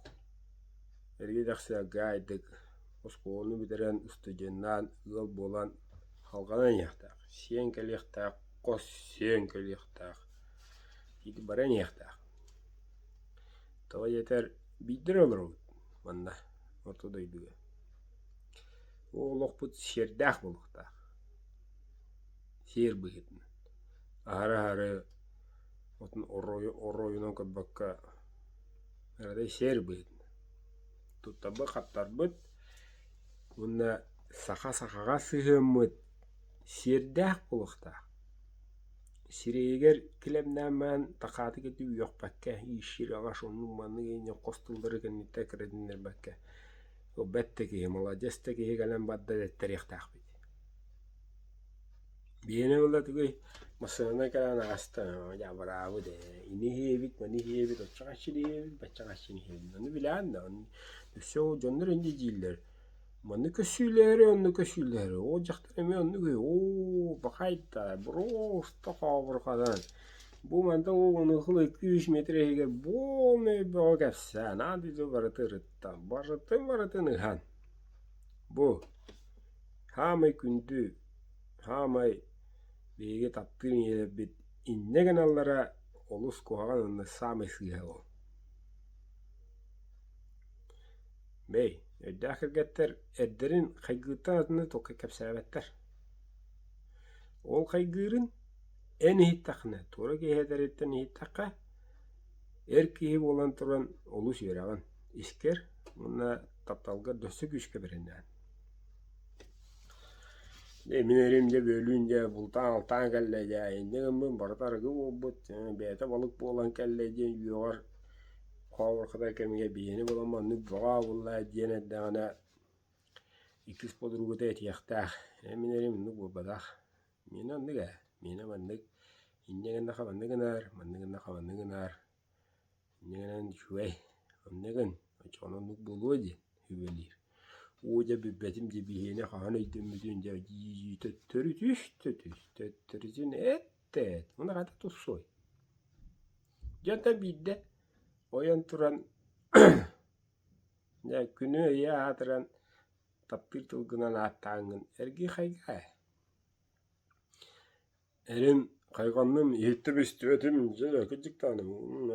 эргэ-дэхсиэргэ айдык оскуоланы бүтэрэн студеннаан ыал буолан халҕанан иһиэхтээх, сиэн кэлиэхтээх, хос сиэн кэлиэхтээх Ити баран иһиэхтээх. Тоҕо диэтэр биирдэ эрэ олоробут манна орто дойдуга. Ол олохпут сиэрдээх буолуохтаах. Сиэр быһыытынан. Аһары-аһары отун оройунан көрбөккө арай сиэр быһыытынан. Туттарбыт-хаптарбыт уонна саха сахаҕа сыһыаммыт сиэрдээх буолуохтаах. Сирэйигэр килэмнээн баран такааты кытта үөхпэккэ, иишшир-аҕаш оннук-маннык инньэ хос тыллары кэнниттэн кэрэтиннэрбэккэ бэт да киһи, маладьыас да киһи кэлэн барда дэттэриэхтээхпит. Биһиэнэ буолла тугуй массыынанан кэлэн ааста, дьэ абыраабыт ээ, ини иһиэбит, маны иһиэбит, оччо хаччыны иһиэбит, бачча хаччыны иһиэбит. Ону билэҕин да, өссө ол дьоннор инньэ дииллэр Манна көссүүлэһэри, онно көссүүлэһэри, ол дьахтар эмиэ оннук үһү, оо, бакайда, просто хообурҕанан, бу манта оҕону икки-үс метр иһигэр буолнай бөҕө кэпсээн, аан дойду барыта ырытта, барытын-барытын ыһан. Бу саамай күндү, саамай биһиги таптыыр ийэлэрбит инньэ гыналлара олус куһаҕан уонна саамай сыыһа ол. Бэй, өйдөөх кэргэттэр эрдэрин хайгыыртан атыны толкуй кэпсээбэттэр. Ол хайгыырын эн иһиттэххинэ, туора киһи этэриттэн иһиттэххэ, эр киһи буолан туран олус үөрэҕин, искэр уонна тапталгар өссө күүскэ бэринэҕин. Дьэ мин эрим дьэ бөөлүүн дьэ бултаан-алтаан кэллэ дьэ инньэ гыммын барыта арыгы буолбут, бэйэтэ балык буолан кэллэ диэн үөҕэр Хообурхатай кэмигэр биһиэни булан маннык бөҕө буолла диэн эрдэҕинэ Иккис подругата этиэхтээх, «Ээ мин эрим оннук буолбатах, миэнэ оннук ээ, миэнэ маннык, инньэ гыннахха маннык гынаар, маннык гыннахха маннык гынаар, инньэ гынан үчүгэй, оннук гын, оччоҕуна оннук буолуо» диэн сүбэлиир. Оо дьэ билбэтим дии биһиэнэ хаһан өйдөммүтүн дьэ дии төттөрү түс да түс, төттөрүтүн эт да эт, уонна хата тупсуой. Дьэ онтон биирдэ ойон туран Дьэ, күнү ыйы аатыран, таптыыр тылгынан ааттааҥҥын эргий хайгаа ээ. Эрим хайҕанным, иһиттим истибэтим, дьэ кырдьык даҕаны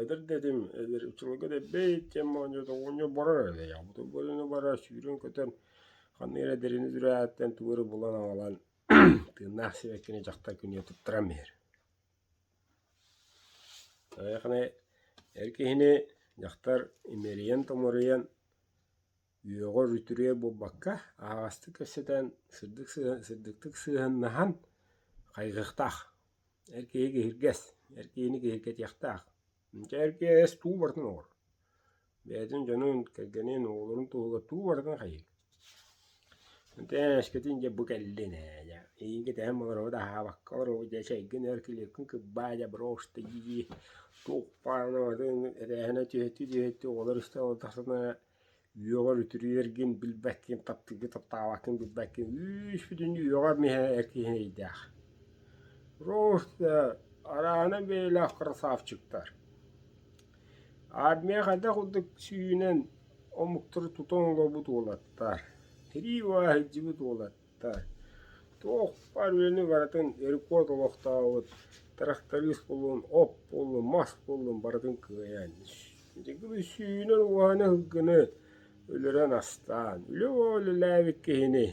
эдэр да этим, эдэр учууталга да эбэйт диэн моонньуота оҕонньор барар эрэ барыны бара сүүрэн-көтөн ханнык эрэ дэрини дүрээттэн тугу эрэ булан аҕалан тыыннаах сибэккини дьахтар күнүгэр туттаран биэрэр. Эйиэхэ эр киһини дьахтар имэрийэн-томоруйан үөҕэр-үтүрүйэр буолбакка, аһаҕастык кэпсэтэн, сырдык сырдыктык сыһыаннаһан хайҕыахтаах. Эр киһи киһиргэс, эр киһини киһиргэтиэхтээх. Дьэ эр киһи эс туу барытын оҥорор. Бэйэтин дьонун, кэргэнин, оҕолорун туһугар туу барытын хайыыр. Эскэтин дьэ бу кэллин ээ дьэ эйигин кэтэһэн олоробут аһаабакка олоробут дьэ чэйгин өр килиэпкин кырбаа дьэ брошта дии-дии туох баарына барытын этээһинэ түһэттии-түһэттии оҕолор истэ олордохторуна үөҕэр үтүрүйэргин билбэккин таптыыргын таптаабаккын билбэккин үүс бүтүннүү үөҕэр миһэ эр киһи эрэйдээх. Просто араана бэйэлээх красавчиктар. Армия хайдах курдук сүүнэн омуктары тутан олорбут уолаттар, тирии сылдьыбыт уолаттар, туох баар үлэни барытын рекорд олохтообут тырахтарыыс буоллун, от буоллун, мас буоллун барытын кыайан, сүүнэн уоһаны сылгыны өлөрөн астаан, үлэ үлэлээбит киһини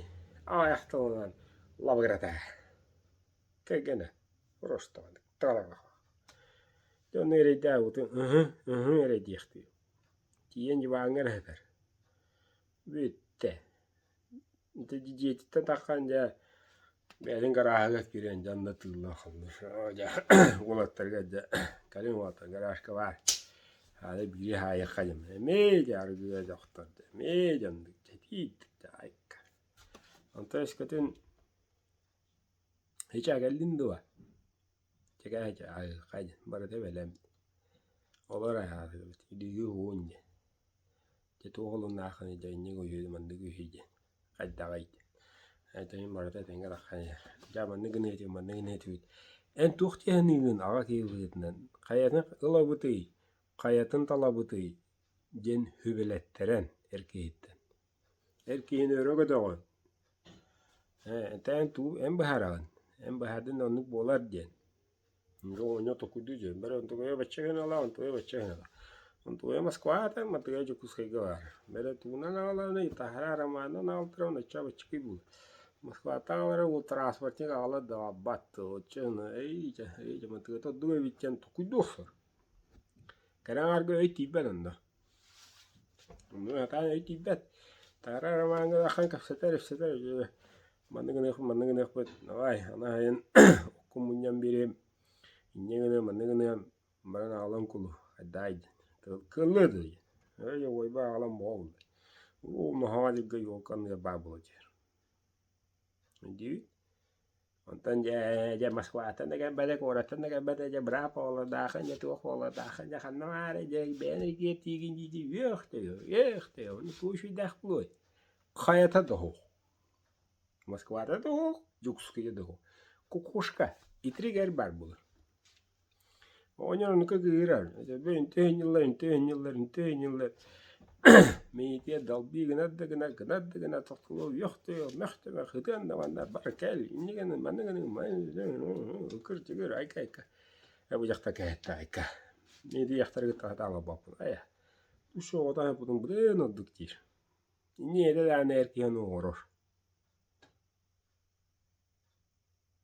аҕыйах тылынан лабыгырата. Кэргэнэ просто Дьону эрэйдээбитин ыһы, ыһы эрэ диэхтиир. Тиийэн дьыбааҥҥа эрэ сытар. Бүттэ. Ити дьиэтиттэн таххан дьэ бэйэтин гарааһыгар киирэн дьэ онно тыыллан хааллар. Дьэ уолаттарга дьэ кэлин уолаттар гаражка баар. Хаада биири хаайыахха диэн эмиэ дьэ арыгыга дьохтор дьэ эмиэ дьэ оннук дьэ итиитик дьэ айка. Онтон өскөтүн Ичээ кэллин дуо? Чэкээ чэ айылҕа диэн барыта бэлэм. Олор айаатыбыт илиигэ уһуон диэн. Дьэ туох олуннааххыный дьэ инник үһү маннык үһү диэн хайдаҕый диэн. Этэрин барыта этэҥҥэ таххан иһэр. Дьэ маннык гыныа этибит маннык гыныа этибит. Эн туох дии саныыгын аҕа киһи быһыытынан хайатын ылабытый, хайатын талабытый диэн сүбэлэттэрэн эр киһиттэн. Эр киһини өрө көтөҕөн, ээ этээн туу эн быһаараҕын, эн быһаардын да оннук буолар диэн. Оҕонньор толкуйдуу дьон бары онтугуйа бачча гына ылаа, онтугуйа бачча гына ылаа. Онтугуйа Москваҕа мантыгыйа Дьокуускайга баар. Бэрэ тугунан аҕалаҕыный, таһара романынан аҕалтарабын оччо баччыкый буолар. Москваттан аҕалара уол транспортник аҕалар да аҕалбат, оччо гына эй дьэ, эй дьэ мантыгыта ордук эбит диэн толкуйдуу охсор. Кэрэ аҥаарга өй тиийбэт онно. Сатаан өй тиийбэт. Таара ромаҥҥа ахан кэпсэтэр, ипсэтэр маннык гыныахпыт, маннык гыныахпыт, давай, аны аайын окко мунньан биэриэм, инньэ гыныам, маннык гыныам, баран аҕалан кулу, айдаай диэн. Кыаллыа дуо диэн. Эй, уойба аҕалан буолла. Уу, маһаҕа дьылга елка анныгар баар буола түһэр. Диибит. Онтон дьэ, дьэ Москваттан да кэлбэтэ, куораттан да кэлбэтэ, дьэ быраап оҕолордооххун, дьэ туох оҕолордооххун, дьэ ханна баарый, дьэ бэйэҥ эргиэртиигин дии-дии үөх да үөх да ону туох үчүгэйдээх буолуой? Хайата да суох. Москвата да суох, Дьокуускайга да суох. Кукушка итирик эр баар буолар. Оҕонньор оннука кыыһырар, үнтү ыһынньыллар, үнтү ыһынньыллар, үнтү ыһынньыллар Мэйиитигэр далбыы гынар да гынар, гынар да гынар, тохтолуо үөх да үөх, мөх да мөх, ытыан да манна бар кэл, инньэ гынан, манна гынан, ыкыр-дьыгыр, айка-айка. Ээ бу дьахтар кэһэттэ айка. Ити дьахтары кытта сатаан олорбоппун, айа. Үс оҕото айбытым быдан ордук диир. Инньэ этэ даҕаны эр киһи ону оҥорор.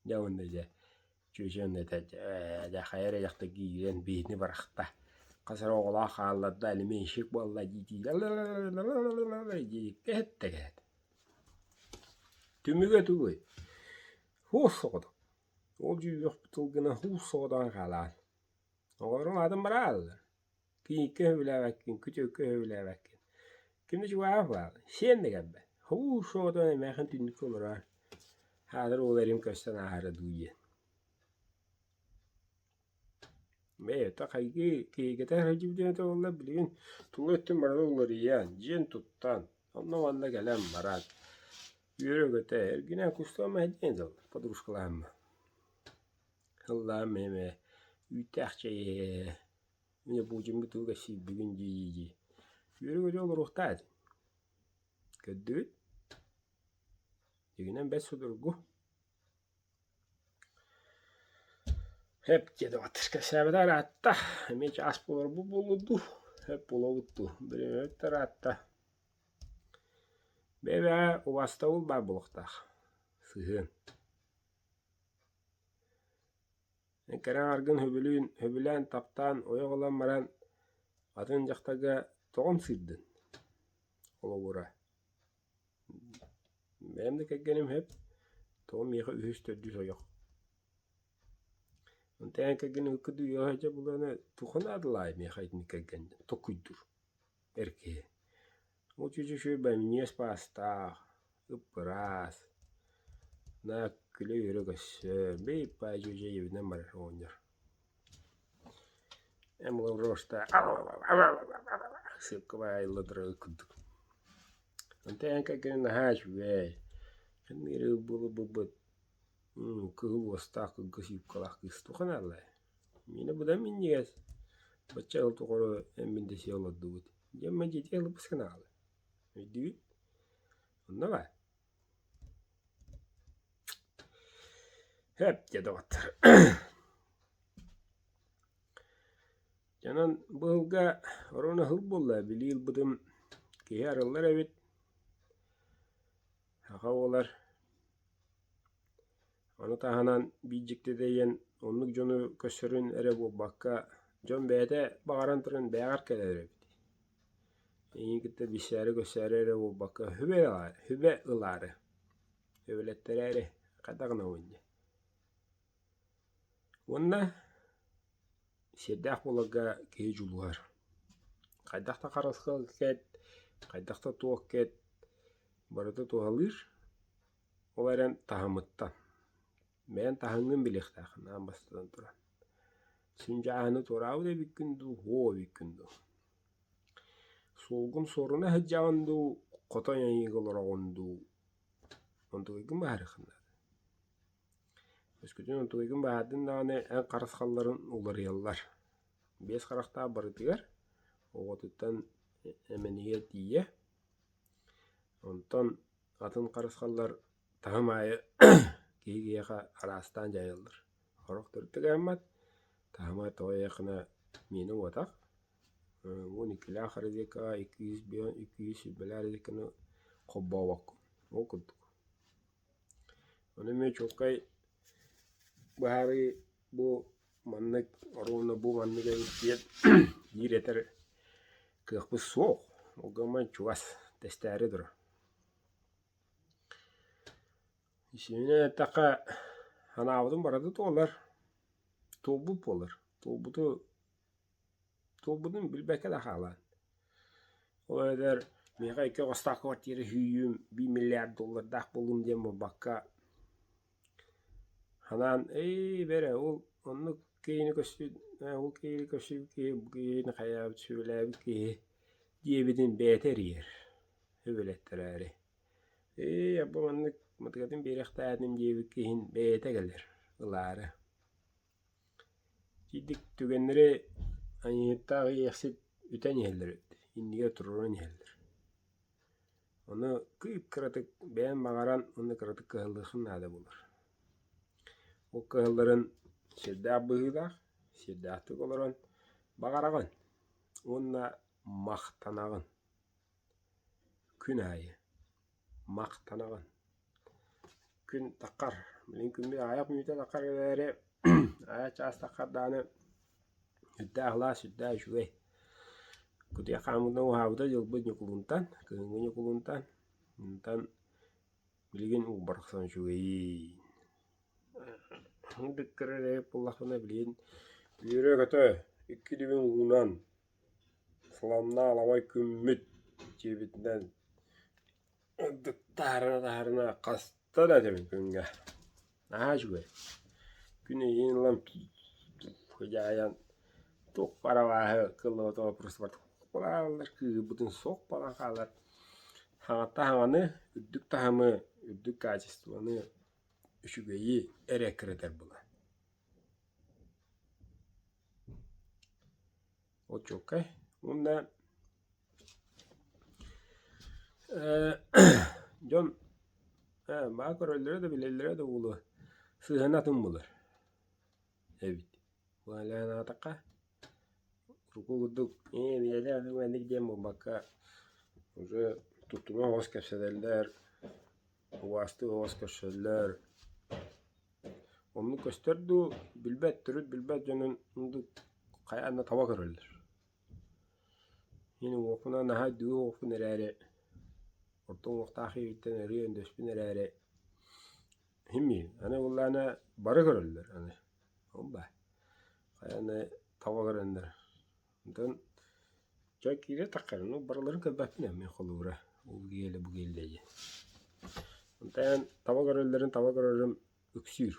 Дьэ уонна дьэ чүөчэ этэ дьэ хайа эрэ дьахтар киирэн биһини бырахта хас эрэ оҕолоох хаалларда алименщик буолла дии-дии диэбиккэ иһиттэ кэһэт Түмүгэ тугуй? Һуос соҕотох. Ол дьүүллэх тылгынан һуус соҕотоҕун хаалаан. Оҕолорум аатын барааллар. Кийииккэ сөбүлээбэккин, күтүөккэ сөбүлээбэккин. Ким да чугааһа баар, сиэн да кэлбэт. Һуу, эмээхин түннүккэ олороор, хаалар уол эрим көстөн ааһара дуу диэн. Бэйэтэ хайгыы киһигэтэ сылдьыбыт этэ буолла билигин тула өттүн барыта уларыйан, дьиэн туттан, онно-манна кэлэн баран үөрэ-көтө эргинэн кустуом мэһэйдээн дыл подружкалаһаммын. Ыллаам эмэ үүттээх чэй иһэ мин буучуммут тугу кэпсиирбигин дии-дии үөрэ-көтө олоруохтаах этим. Көрдүгүт? Дьиҥинэн бэрт судургу. Эп диэ доҕоттор, кэпсээбэтэ ыраатта, эмиэ чаас буоларбыт буолуо дуу, эп буолуобут дуу, бириэмэбит да ыраатта. Бэйэ-бэйэҕэ убаастабыл баар буолуохтаах, сыһыан. Кэрэ аҥаргын сөбүлүүн, сөбүлээн, таптаан, ойох ылан баран атын дьахтарга тоҕо ымсыырдын? Холобура, бэйэм да кэргэним сөп, тоҕо миэхэ үһүс, төрдүс ойох. Онтон эн кэргэниҥ ыкка дуу үөһэ дьэ булана туха наадалаай миэхэ итинник кэргэн токуйдуур эр киһи. Ол чүчү бэмньиэс баастаах, ып-ыраас, наа күлэ-үөрэ көрсөр, бэйи-паай дьүдьэ ийэбинэн барар оҕонньор. Эн просто сыыпка баайылла турар курдук. Онтон эн кэргэниҥ наһаа үчүгэй, ханнык эрэ буолбуппут кыһыл уостаах кылгас юбкалаах кыыс туох наадалаай Миэнэ быдан минньигэс, бачча ыал тухары эн-мин дэсиһэ олордубут, диэн мадьыытыйа ылбыс гынаҕалар, өйдүүгүт? Онно баар. Һэп диэ доҕоттор. Дьонон быһылга оруна ыһыл буолла, билии ылбытым киһи арыллар эбит, саха буолар Ону таһынан биир дьиктитэ диэн оннук дьону көрсөрүн эрэ буолбакка, дьон бэйэтэ баҕаран туран бэйэҕэр кэлэр эбит. Эйигин кытта билсээри-көрсөөрү эрэ буолбакка сүбэ ылаары, сүбэ ылаары, сүбэлэттэрээри хайдах гынабын диэн. Уонна сиэрдээх буоларга киһи дьулуһар. Хайдах да харысхал кэт, хайдах да туох кэт, барыта туһалыыр. Ол эрэн таһымыттан, бэйэҥ таһымҥын билиэхтээххин аан бастатан туран. Син дьааһыны туораабыт эбиккин дуу, һуох эбиккин дуу. Суолгун суоруна сылдьаҕын дуу, хотой айыыга олороҕун дуу, онтугайгын быһаарыаххын наада. Өскөтүн онтугайгын быһаардыҥ даҕаны эн харысхалларын уларыйаллар. Биэс харахтаах барытыгар оҕотуттан эмэнигэр тиийэ. Онтон Атын харысхаллар таһым аайы киһи киһиэхэ араастаан дьайаллар. Сорох төрүт да кыһаммат, таһыма тоҕо диэххинэ миэнэ уотах, 12-лээх розеткаҕа 200 220 розетканы холбообоккун, ол курдук. Ону эмиэ чуолкай быһаарыы бу маннык оруобуна бу маннык эбит диэн биир этэр кыахпыт суох. Ол гынан чугас тэстээри турар. Исинэн эттэххэ, санаабытым барыта туолар, туолбут буолар. Туолбуту туолбутун билбэккэ да хаалаан. Ол эбэтэр миэхэ икки оҕустаах квартира сүүйүүм биир миллиард доллардаах буоллум диэн буолбакка, санаан «Эй, бэрэ, ол оннук киһини көрсүбүт, ол киһини көрсүбүт киһи, бу киһини хайаабыт, сүбэлээбит киһи» диэбитин бэйэтэ эрийэр, сүбэлэттэрээри. «Ээ, бу маннык матыгатын биэриэхтээтим» диэбит киһин бэйэтэ кэлэр, ылаары. Итинник түгэннэри айанньыттаах иэхсит үтэн иһэллэр эбит, иннигэр туруоран иһэллэр. Ону кыып-кыратык бэйэм баҕаран уонна кыратык кыһаллыаххын наада буолар. Ол кыһалларын сирдээх быһыылаах, сирдээхтик олорон баҕараҕын уонна махтанаҕын. Күн аайы махтанаҕын. Күн таххар, билигин күммүт аҕыйах мүнүүтэ таххар эрээри аҕыйах чаас таххар даҕаны сүрдээх сылаас, сүрдээх үчүгэй. Кутуйах хаамыытынан уһаабыта дьылбыт Ньукулунтан, кыһыҥҥы Ньукулунтан. Онтон билигин уу барахсан үчүгэйиин. Кыра эрэ буоллахпына билигин үөрэ-көтө икки илиибин уунан, сыламнаах аламай күммүт диэбитинэн. Ордук таһаарына-таһаарына хаста да этэбин күҥҥэ. Наһаа үчүгэй. Күн эйигин ылан дьаһайан туох барабааһы кыллыбата просто хаалаллар кыыһырбытын суох буолан хаалар. Хаҥатта хаҥаны, үрдүк таһымы, үрдүк качествоны, үчүгэйи эрэ эккирэтэр буолар. Ол чуолкай. Уонна дьон баа көрөллөрө да билэллэрэ да буолуо сыһыана атын буолар эбит. Аатахха урукку курдук ээ билэлэр маннык диэн буолбакка уже туттуна оҕус кэпсэтэллэр, убаастыы оҕус көрсөллөр. Оннук көстөр дуу, билбэт, төрүт билбэт дьонун оннук хайаан да таба көрөллөр. Мин уҥуохпунан наһаа үрдүгү уҥуохпун эрээри, орто уҥуохтаах ийэбиттэн өрүү өндөспүн эрээри, иһим аны буоллаҕына бары көрөллөр аны, ол баар. Хайаан да таба көрөннөр. Онтон дьэ киирэ таххар, ну барыларын көрбөппүн ээ мин холобура, ол киэлэ бу киэллэ диэн. Онтон таба көрөллөрүн таба көрөрүм үксүүр.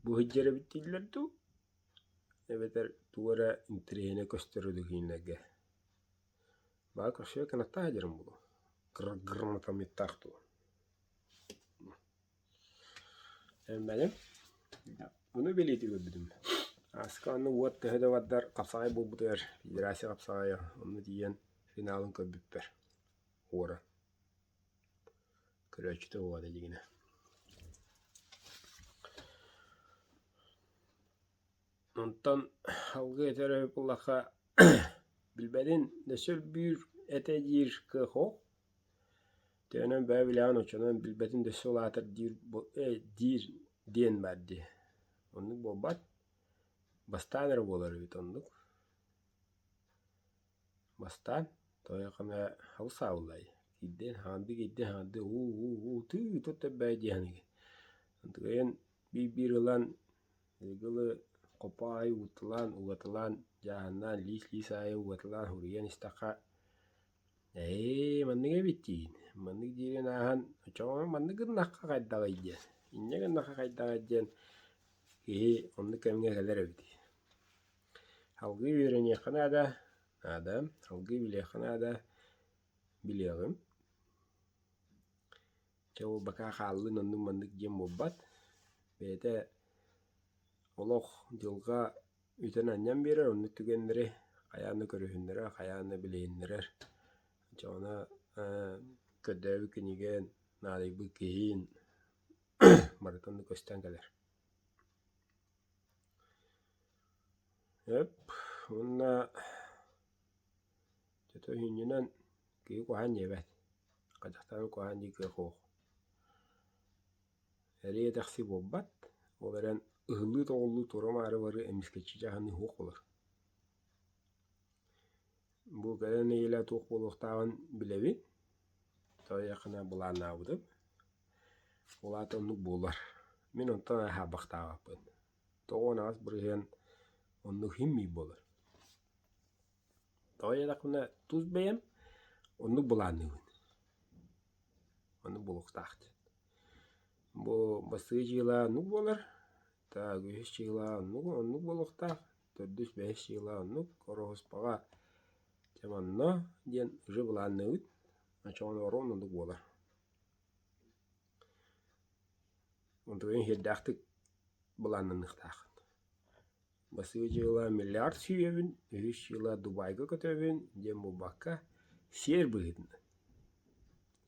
Бу сылдьар эбит дииллэр дуу, эбэтэр тугу эрэ интэриэһинэй көстөрө дуу кинилэргэ. Баа көрсүө кынаттаах сылдьарым буолуо, грамотометтаах дуу. Эммэлим. Ону бэлиэтии көрбүтүм. Ааска онно уот төһө да бардар хапсаҕай буолбутугар федерация хапсаҕайа онно тиийэн финалын көрбүппэр уора. Көрөөччүтэ уода дьигинэ. Онтон алгыы этэр эбит буоллахха билбэтин өссө өлбүүр этэ диир кыах суох. Төһөнөн бэйэ билэҕин оччонон билбэтин да өссө улаатар диир диир диэн баар дии. Оннук буолбат. Бастаан эрэ буолар эбит оннук. Бастаан тоойоххуна алыс аабыллай киирдин хаанды киирдин хаанды уу-уу-уу тыы тут эбээ диэхиниги. Онтукайын биир-биир ылан ыгылы хоппо аайы угутталаан угаталаан дьааһыннаан лиис-лиис аайы угаталаан суруйан истэххэ ээ маннык эбит диигин маннык диирин ааһан оччоҕо маннык гыннахха хайдаҕый диэн инньэ гыннахха хайдаҕый диэн киһи оннук кэмҥэ кэлэр эбит Салгыы үөрэниэххэ наада, наада, салгыы билиэххэ наада, билиэҕим. Чэ ол бакаа хааллын оннук-маннык диэн буолбат. Бэйэтэ олох дьылҕа үтэн-анньан биэрэр, оннук түгэннэри хайаан да көрүһүннэрэр, хайаан да билиһиннэрэр. Оччоҕуна көрдөөбүт кинигэн, наадыйбыт киһиин барыта онно көстөн кэлэр. Эп уонна чөтө иһинньинэн киһи куһаҕан диэбэт, хадьахтаан куһаҕан диир кыах суох. Эриэ-дэхси буолбат, ол эрэн ыһыллыы-тоҕуллуу туора-маары барыы эмискэччи дьаһаныы суох буолар. Бу кэлэн нэдиэлэ туох буолуохтааҕын билэбин, тоҕо былааннаабытым. Ол аата оннук буолар. Мин онтон аһаабахтаабаппын. 98% оннук иһин буолар. Тоҕо диэтэхпинэ тус бэйэм оннук былаанныыбын. Оннук буолуохтаах диэн. Бу бастакы дьыала оннук буолар, так үһүс дьыала оннук оннук буолуохтаах, төрдүс, бэһис дьыала оннук, ороһуспаҕа дьэ манна диэн уже былаанныыбыт, оччоҕуна оруон оннук буолар. Онтукайын сиэрдээхтик былааннаныахтааххын. Бастакы дьыала миллиард сүүйэбин, үһүс дьыала Дубайга көтөбүн диэн буолбакка, сиэр быһыытынан,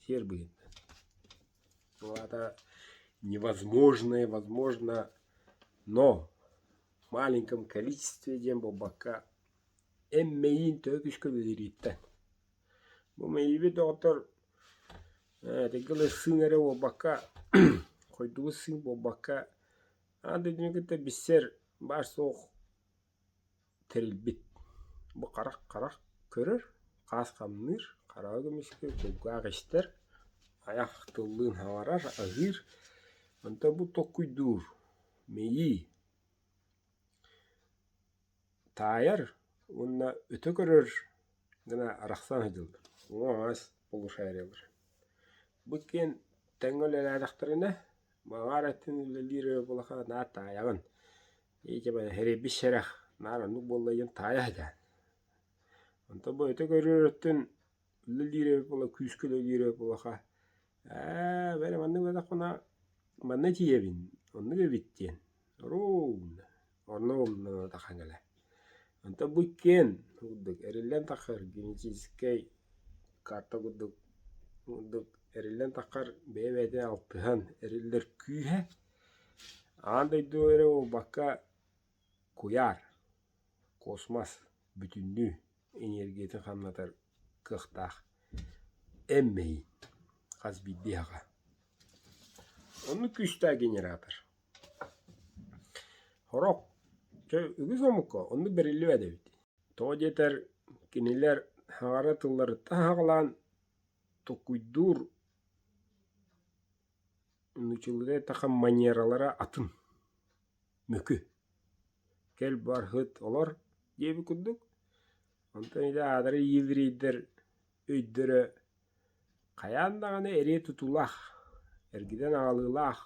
сиэр быһыытынан. Ол аата невозможное возможно, но в маленьком количестве диэн буолбакка, эн мэйиин төһө күүскэ үлэлиириттэн. Бу мэйиибит доҕоттор Этэргэ сыыҥ эрэ буолбакка, хойдубут сыыҥ буолбакка, аан дойдуну кытта билсэр баар-суох тэрилбит. Бу харах-харах көрөр, хаас хамныыр, хараҕа көмүскүүр, кулгаах истэр, айах тыллыын саҥарар, аһыыр. Онтон бу толкуйдуур, мэйии таайар уонна өтө көрөр гына арахсан сылдьыллар. Уҥа-хаҥас полушариелар. Бу иккиэн тэҥҥэ үлэлээтэхтэринэ, аҥаар өттүн үлэлиир буоллахха наар таайаҕын. Эрэйбит сэрэх, наар оннук буолла диэн таайа сатаан. Онтон бу өтө көрөр өттүн үлэлиир эбит буолла, күүскэ үлэлиир эбит буоллахха, ээ бэрэ маннык буоллахпына манна тиийэбин, оннук эбит диэн ровно онно умнанатахан кэлэ. Онтон бу иккиэн курдук эриллэн таххар генетическэй карта курдук курдук эриллэн таххар бэйэ-бэйэтин алтыһан эриллэр күүһэ аан дойду эрэ буолбакка куйаар, космос бүтүннүү энергиятын хамнатар кыахтаах эн-мэйин хас биирдии аҕа. Оннук күүстээх генератор. Сорох чэ үгүс омукка оннук бэриллибэт эбит. Тоҕо диэтэр кинилэр аҥара тылларыттан аҕалаан толкуйдуур нууччалыы эттэххэ манералара атын, мөкү. Кэл бар һыт олор диэбит курдук. Онтон ити аатырар еврейдэр өйдөрө хайаан даҕаны эриэ тутуулаах, эргитэн аҕалыылаах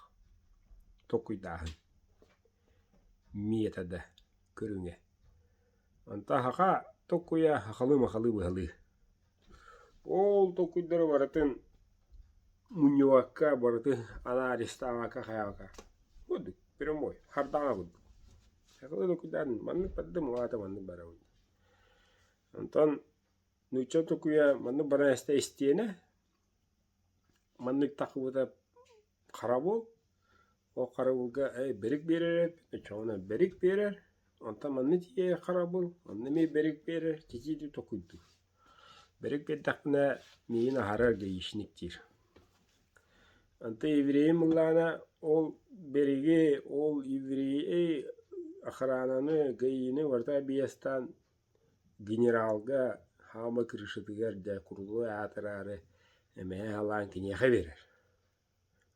толкуйдааһын метода көрүҥэ. Онтон саха толкуйа сахалыы-махалыы быһалыы. Ол толкуйдары барытын мунньубакка, барытын анализтаабакка хайаабакка курдук прямой хардаҥа курдук. Сахалыы толкуйдаан маннык бардым, ол аата маннык барабын. Онтон нуучча толкуйа маннык баран истэ истиэнэ, маннык тахсыбыта харабыл, ол харабылга ээ бэрик биэрэр эбит, оччоҕуна бэрик биэрэр, онтон манна тиийэр харабыл, онно эмиэ бэрик биэрэр, титиитин толкуйдуур. Бэрик биэрдэхпинэ миигин аһарар гаишник диир. Онтон еврейим ыллаҕына ол бэриги, ол еврейи охрананы, гаини барыта объезтаан генералга хаама крышатыгар дьэ круглой аатыраары эмэһэ аһалаан киниэхэ биэрэр.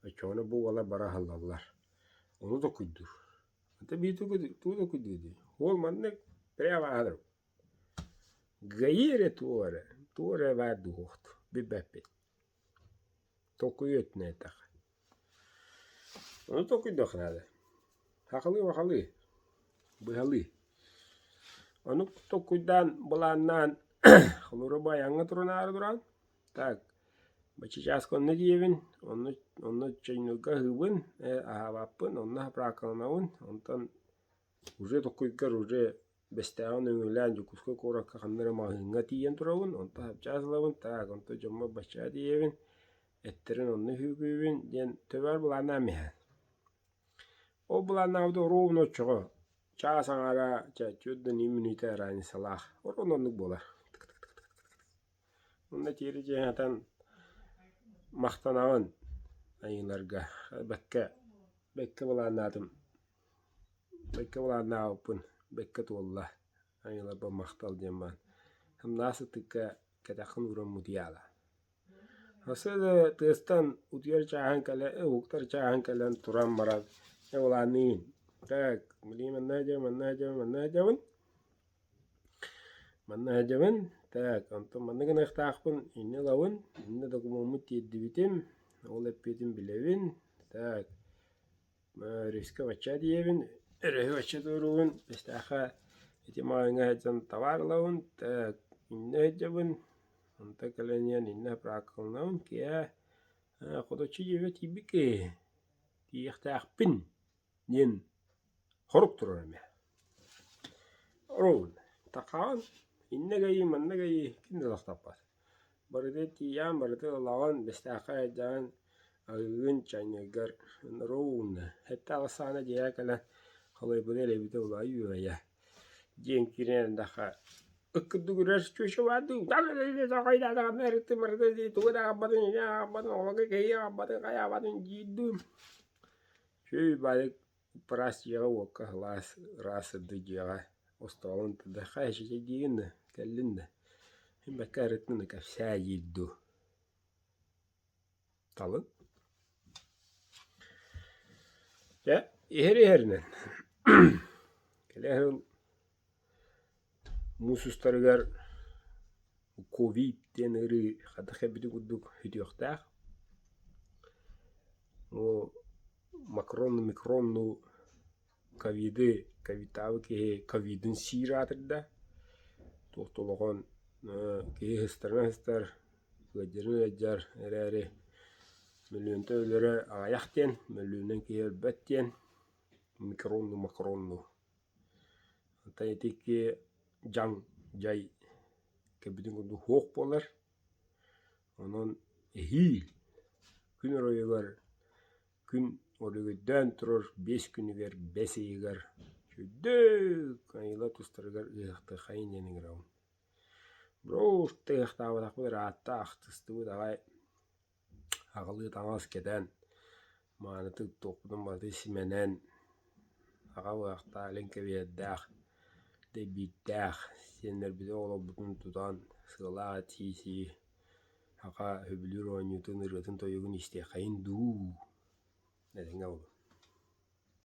Оччоҕуна бу уола бара аһыллаллар. Ону толкуйдуур. Ата биир тугу толкуйдуур дии. Уол маннык прямо аһарар. Гаи эрэ туох эрэ, туох эрэ баар дуу билбэппит. Толкуйу өттүнэн эттэххэ. Ону толкуйдуох наада. Сахалыы-махалыы, быһалыы. Ону толкуйдаан, былааннаан холобура бу айаҥҥа турунаары туран, так, бачычааска онно тиийэбин, онно онно чайнойга аһыыбын, ээ аһаабаппын, онно заправкаланабын, онтон уже толкуйгар уже Бэстээҕин өҥөлөөн Дьокуускай куоракка ханна эрэ маҕаһыыҥҥа тиийэн турабын, онтон хапчаас ылабын, таак, онтон дьоммор баччаа тиийэбин, эттэрин онно үһүгүүбүн диэн төбөөр былааннаан иһэн. Ол былааннаабыта оруобуна оччоҕо чаас аҥаара, чэ, түөрт да мүнүүтэ разницалаах. Оруобуна оннук буолар. Онно тиэрэ дьиэһэтэн махтанаҕын айыыларга, бэккэ, бэккэ былааннаатым. Бэккэ былааннаабыппын, бэккэ туолла, айыларбар махтал диэн баан. Сымнаҕас ытыкка кэтэххин ууран мутуйаала. Өссө да тыастан утуйар чааһын кэлэ, уһуктар чааһын кэлэн туран баран, дьэ былаанныыбын. Так, билигин манна сылдьабын, манна сылдьабын, манна сылдьабын. Манна сылдьабын, так, онтон манна гыныахтаахпын, инньэ ылабын, инньэ докумуоммун тиэрдибитим, ол эппиэтин билэбин, так, Өрүскэ бачча тиийэбин, өрүһү бачча туоруубун, бэстээххэ ити маҕаһыыҥҥа сылдьан табаар ылабын, так иннэ сылдьабын, онтон кэлэн иһэн иннэ практикаланабын, киэһэ хоточчу дьиэбэр тиийбит киһи, тиийиэхтээхпин диэн хорук турар эмиэ. Оруобун тахаҕын, иннэ кэйии, манна кэйии ким да тохтоппот. Барыта тиийээн, барыта ылаҕын, бэстээххэ сылдьаҕын, аһыыгын, чайныыргар ровно сэттэ-аҕыс саҕана дьиэҕэ кэлэн халыйбыта элэйбитэ улаайа үөйэ диэн киирэн эрдэххэ ыккырдык үрэр чүөчэ баар дуу тугу да аҕалбатын инэ аҕалбатын оҕолорго кэһии аҕалбатын хайаабатын диир дуу үчүгэй баайык Ыраас дьиэҕэ-уокка сылаас, ыраас сырдык дьиэҕэ остуолун тарда хайа чэйдиигин да, кэллин да, мин бэккэ арыттын да кэпсээ диир дуу Талын Дьэ, иһэр иһэринэн кэлэ сыл муус устарыгар. Ковид диэн ыарыы хайдах кэлбитин курдук сүтүөхтээх. Ол макронну, микронну ковиды, ковидтаабы киһи ковидын сиир аатырда. Туох да улахан киһи сыстарынан сыстар, ыалдьарын ыалдьар эрээри мөлүйүөнтэн өлөрө аҕыйах диэн, мөлүйүөнүнэн киһи өлбөт диэн микронну, макронну. Оттон ити икки дьаҥ, дьай кэлбитин курдук суох буолар. Онон эһиил күн оройугар күн өрөгөйдөөн турар биэс күнүгэр бэс ыйыгар үрдүк айылла тустарыгар ыһыахтыаххайын диэн ыҥырабын. Броур ыһыахтаабатахпыт ыраатта ахтыстыбыт аҕай Аҕалыы таҥас кэтэн, маанытык туохпутун барытын симэнэн, аҕа быһахтаах, илин кэбиһэрдээх, дэйбиирдээх, сиэннэрбитин оҕолорбутун тутан, сыалаах эт сии-сии, аҕа сөбүлүүр оонньуутун, ырыатын-тойугун истиэхэйин дуу, этэҥҥэ буолуҥ.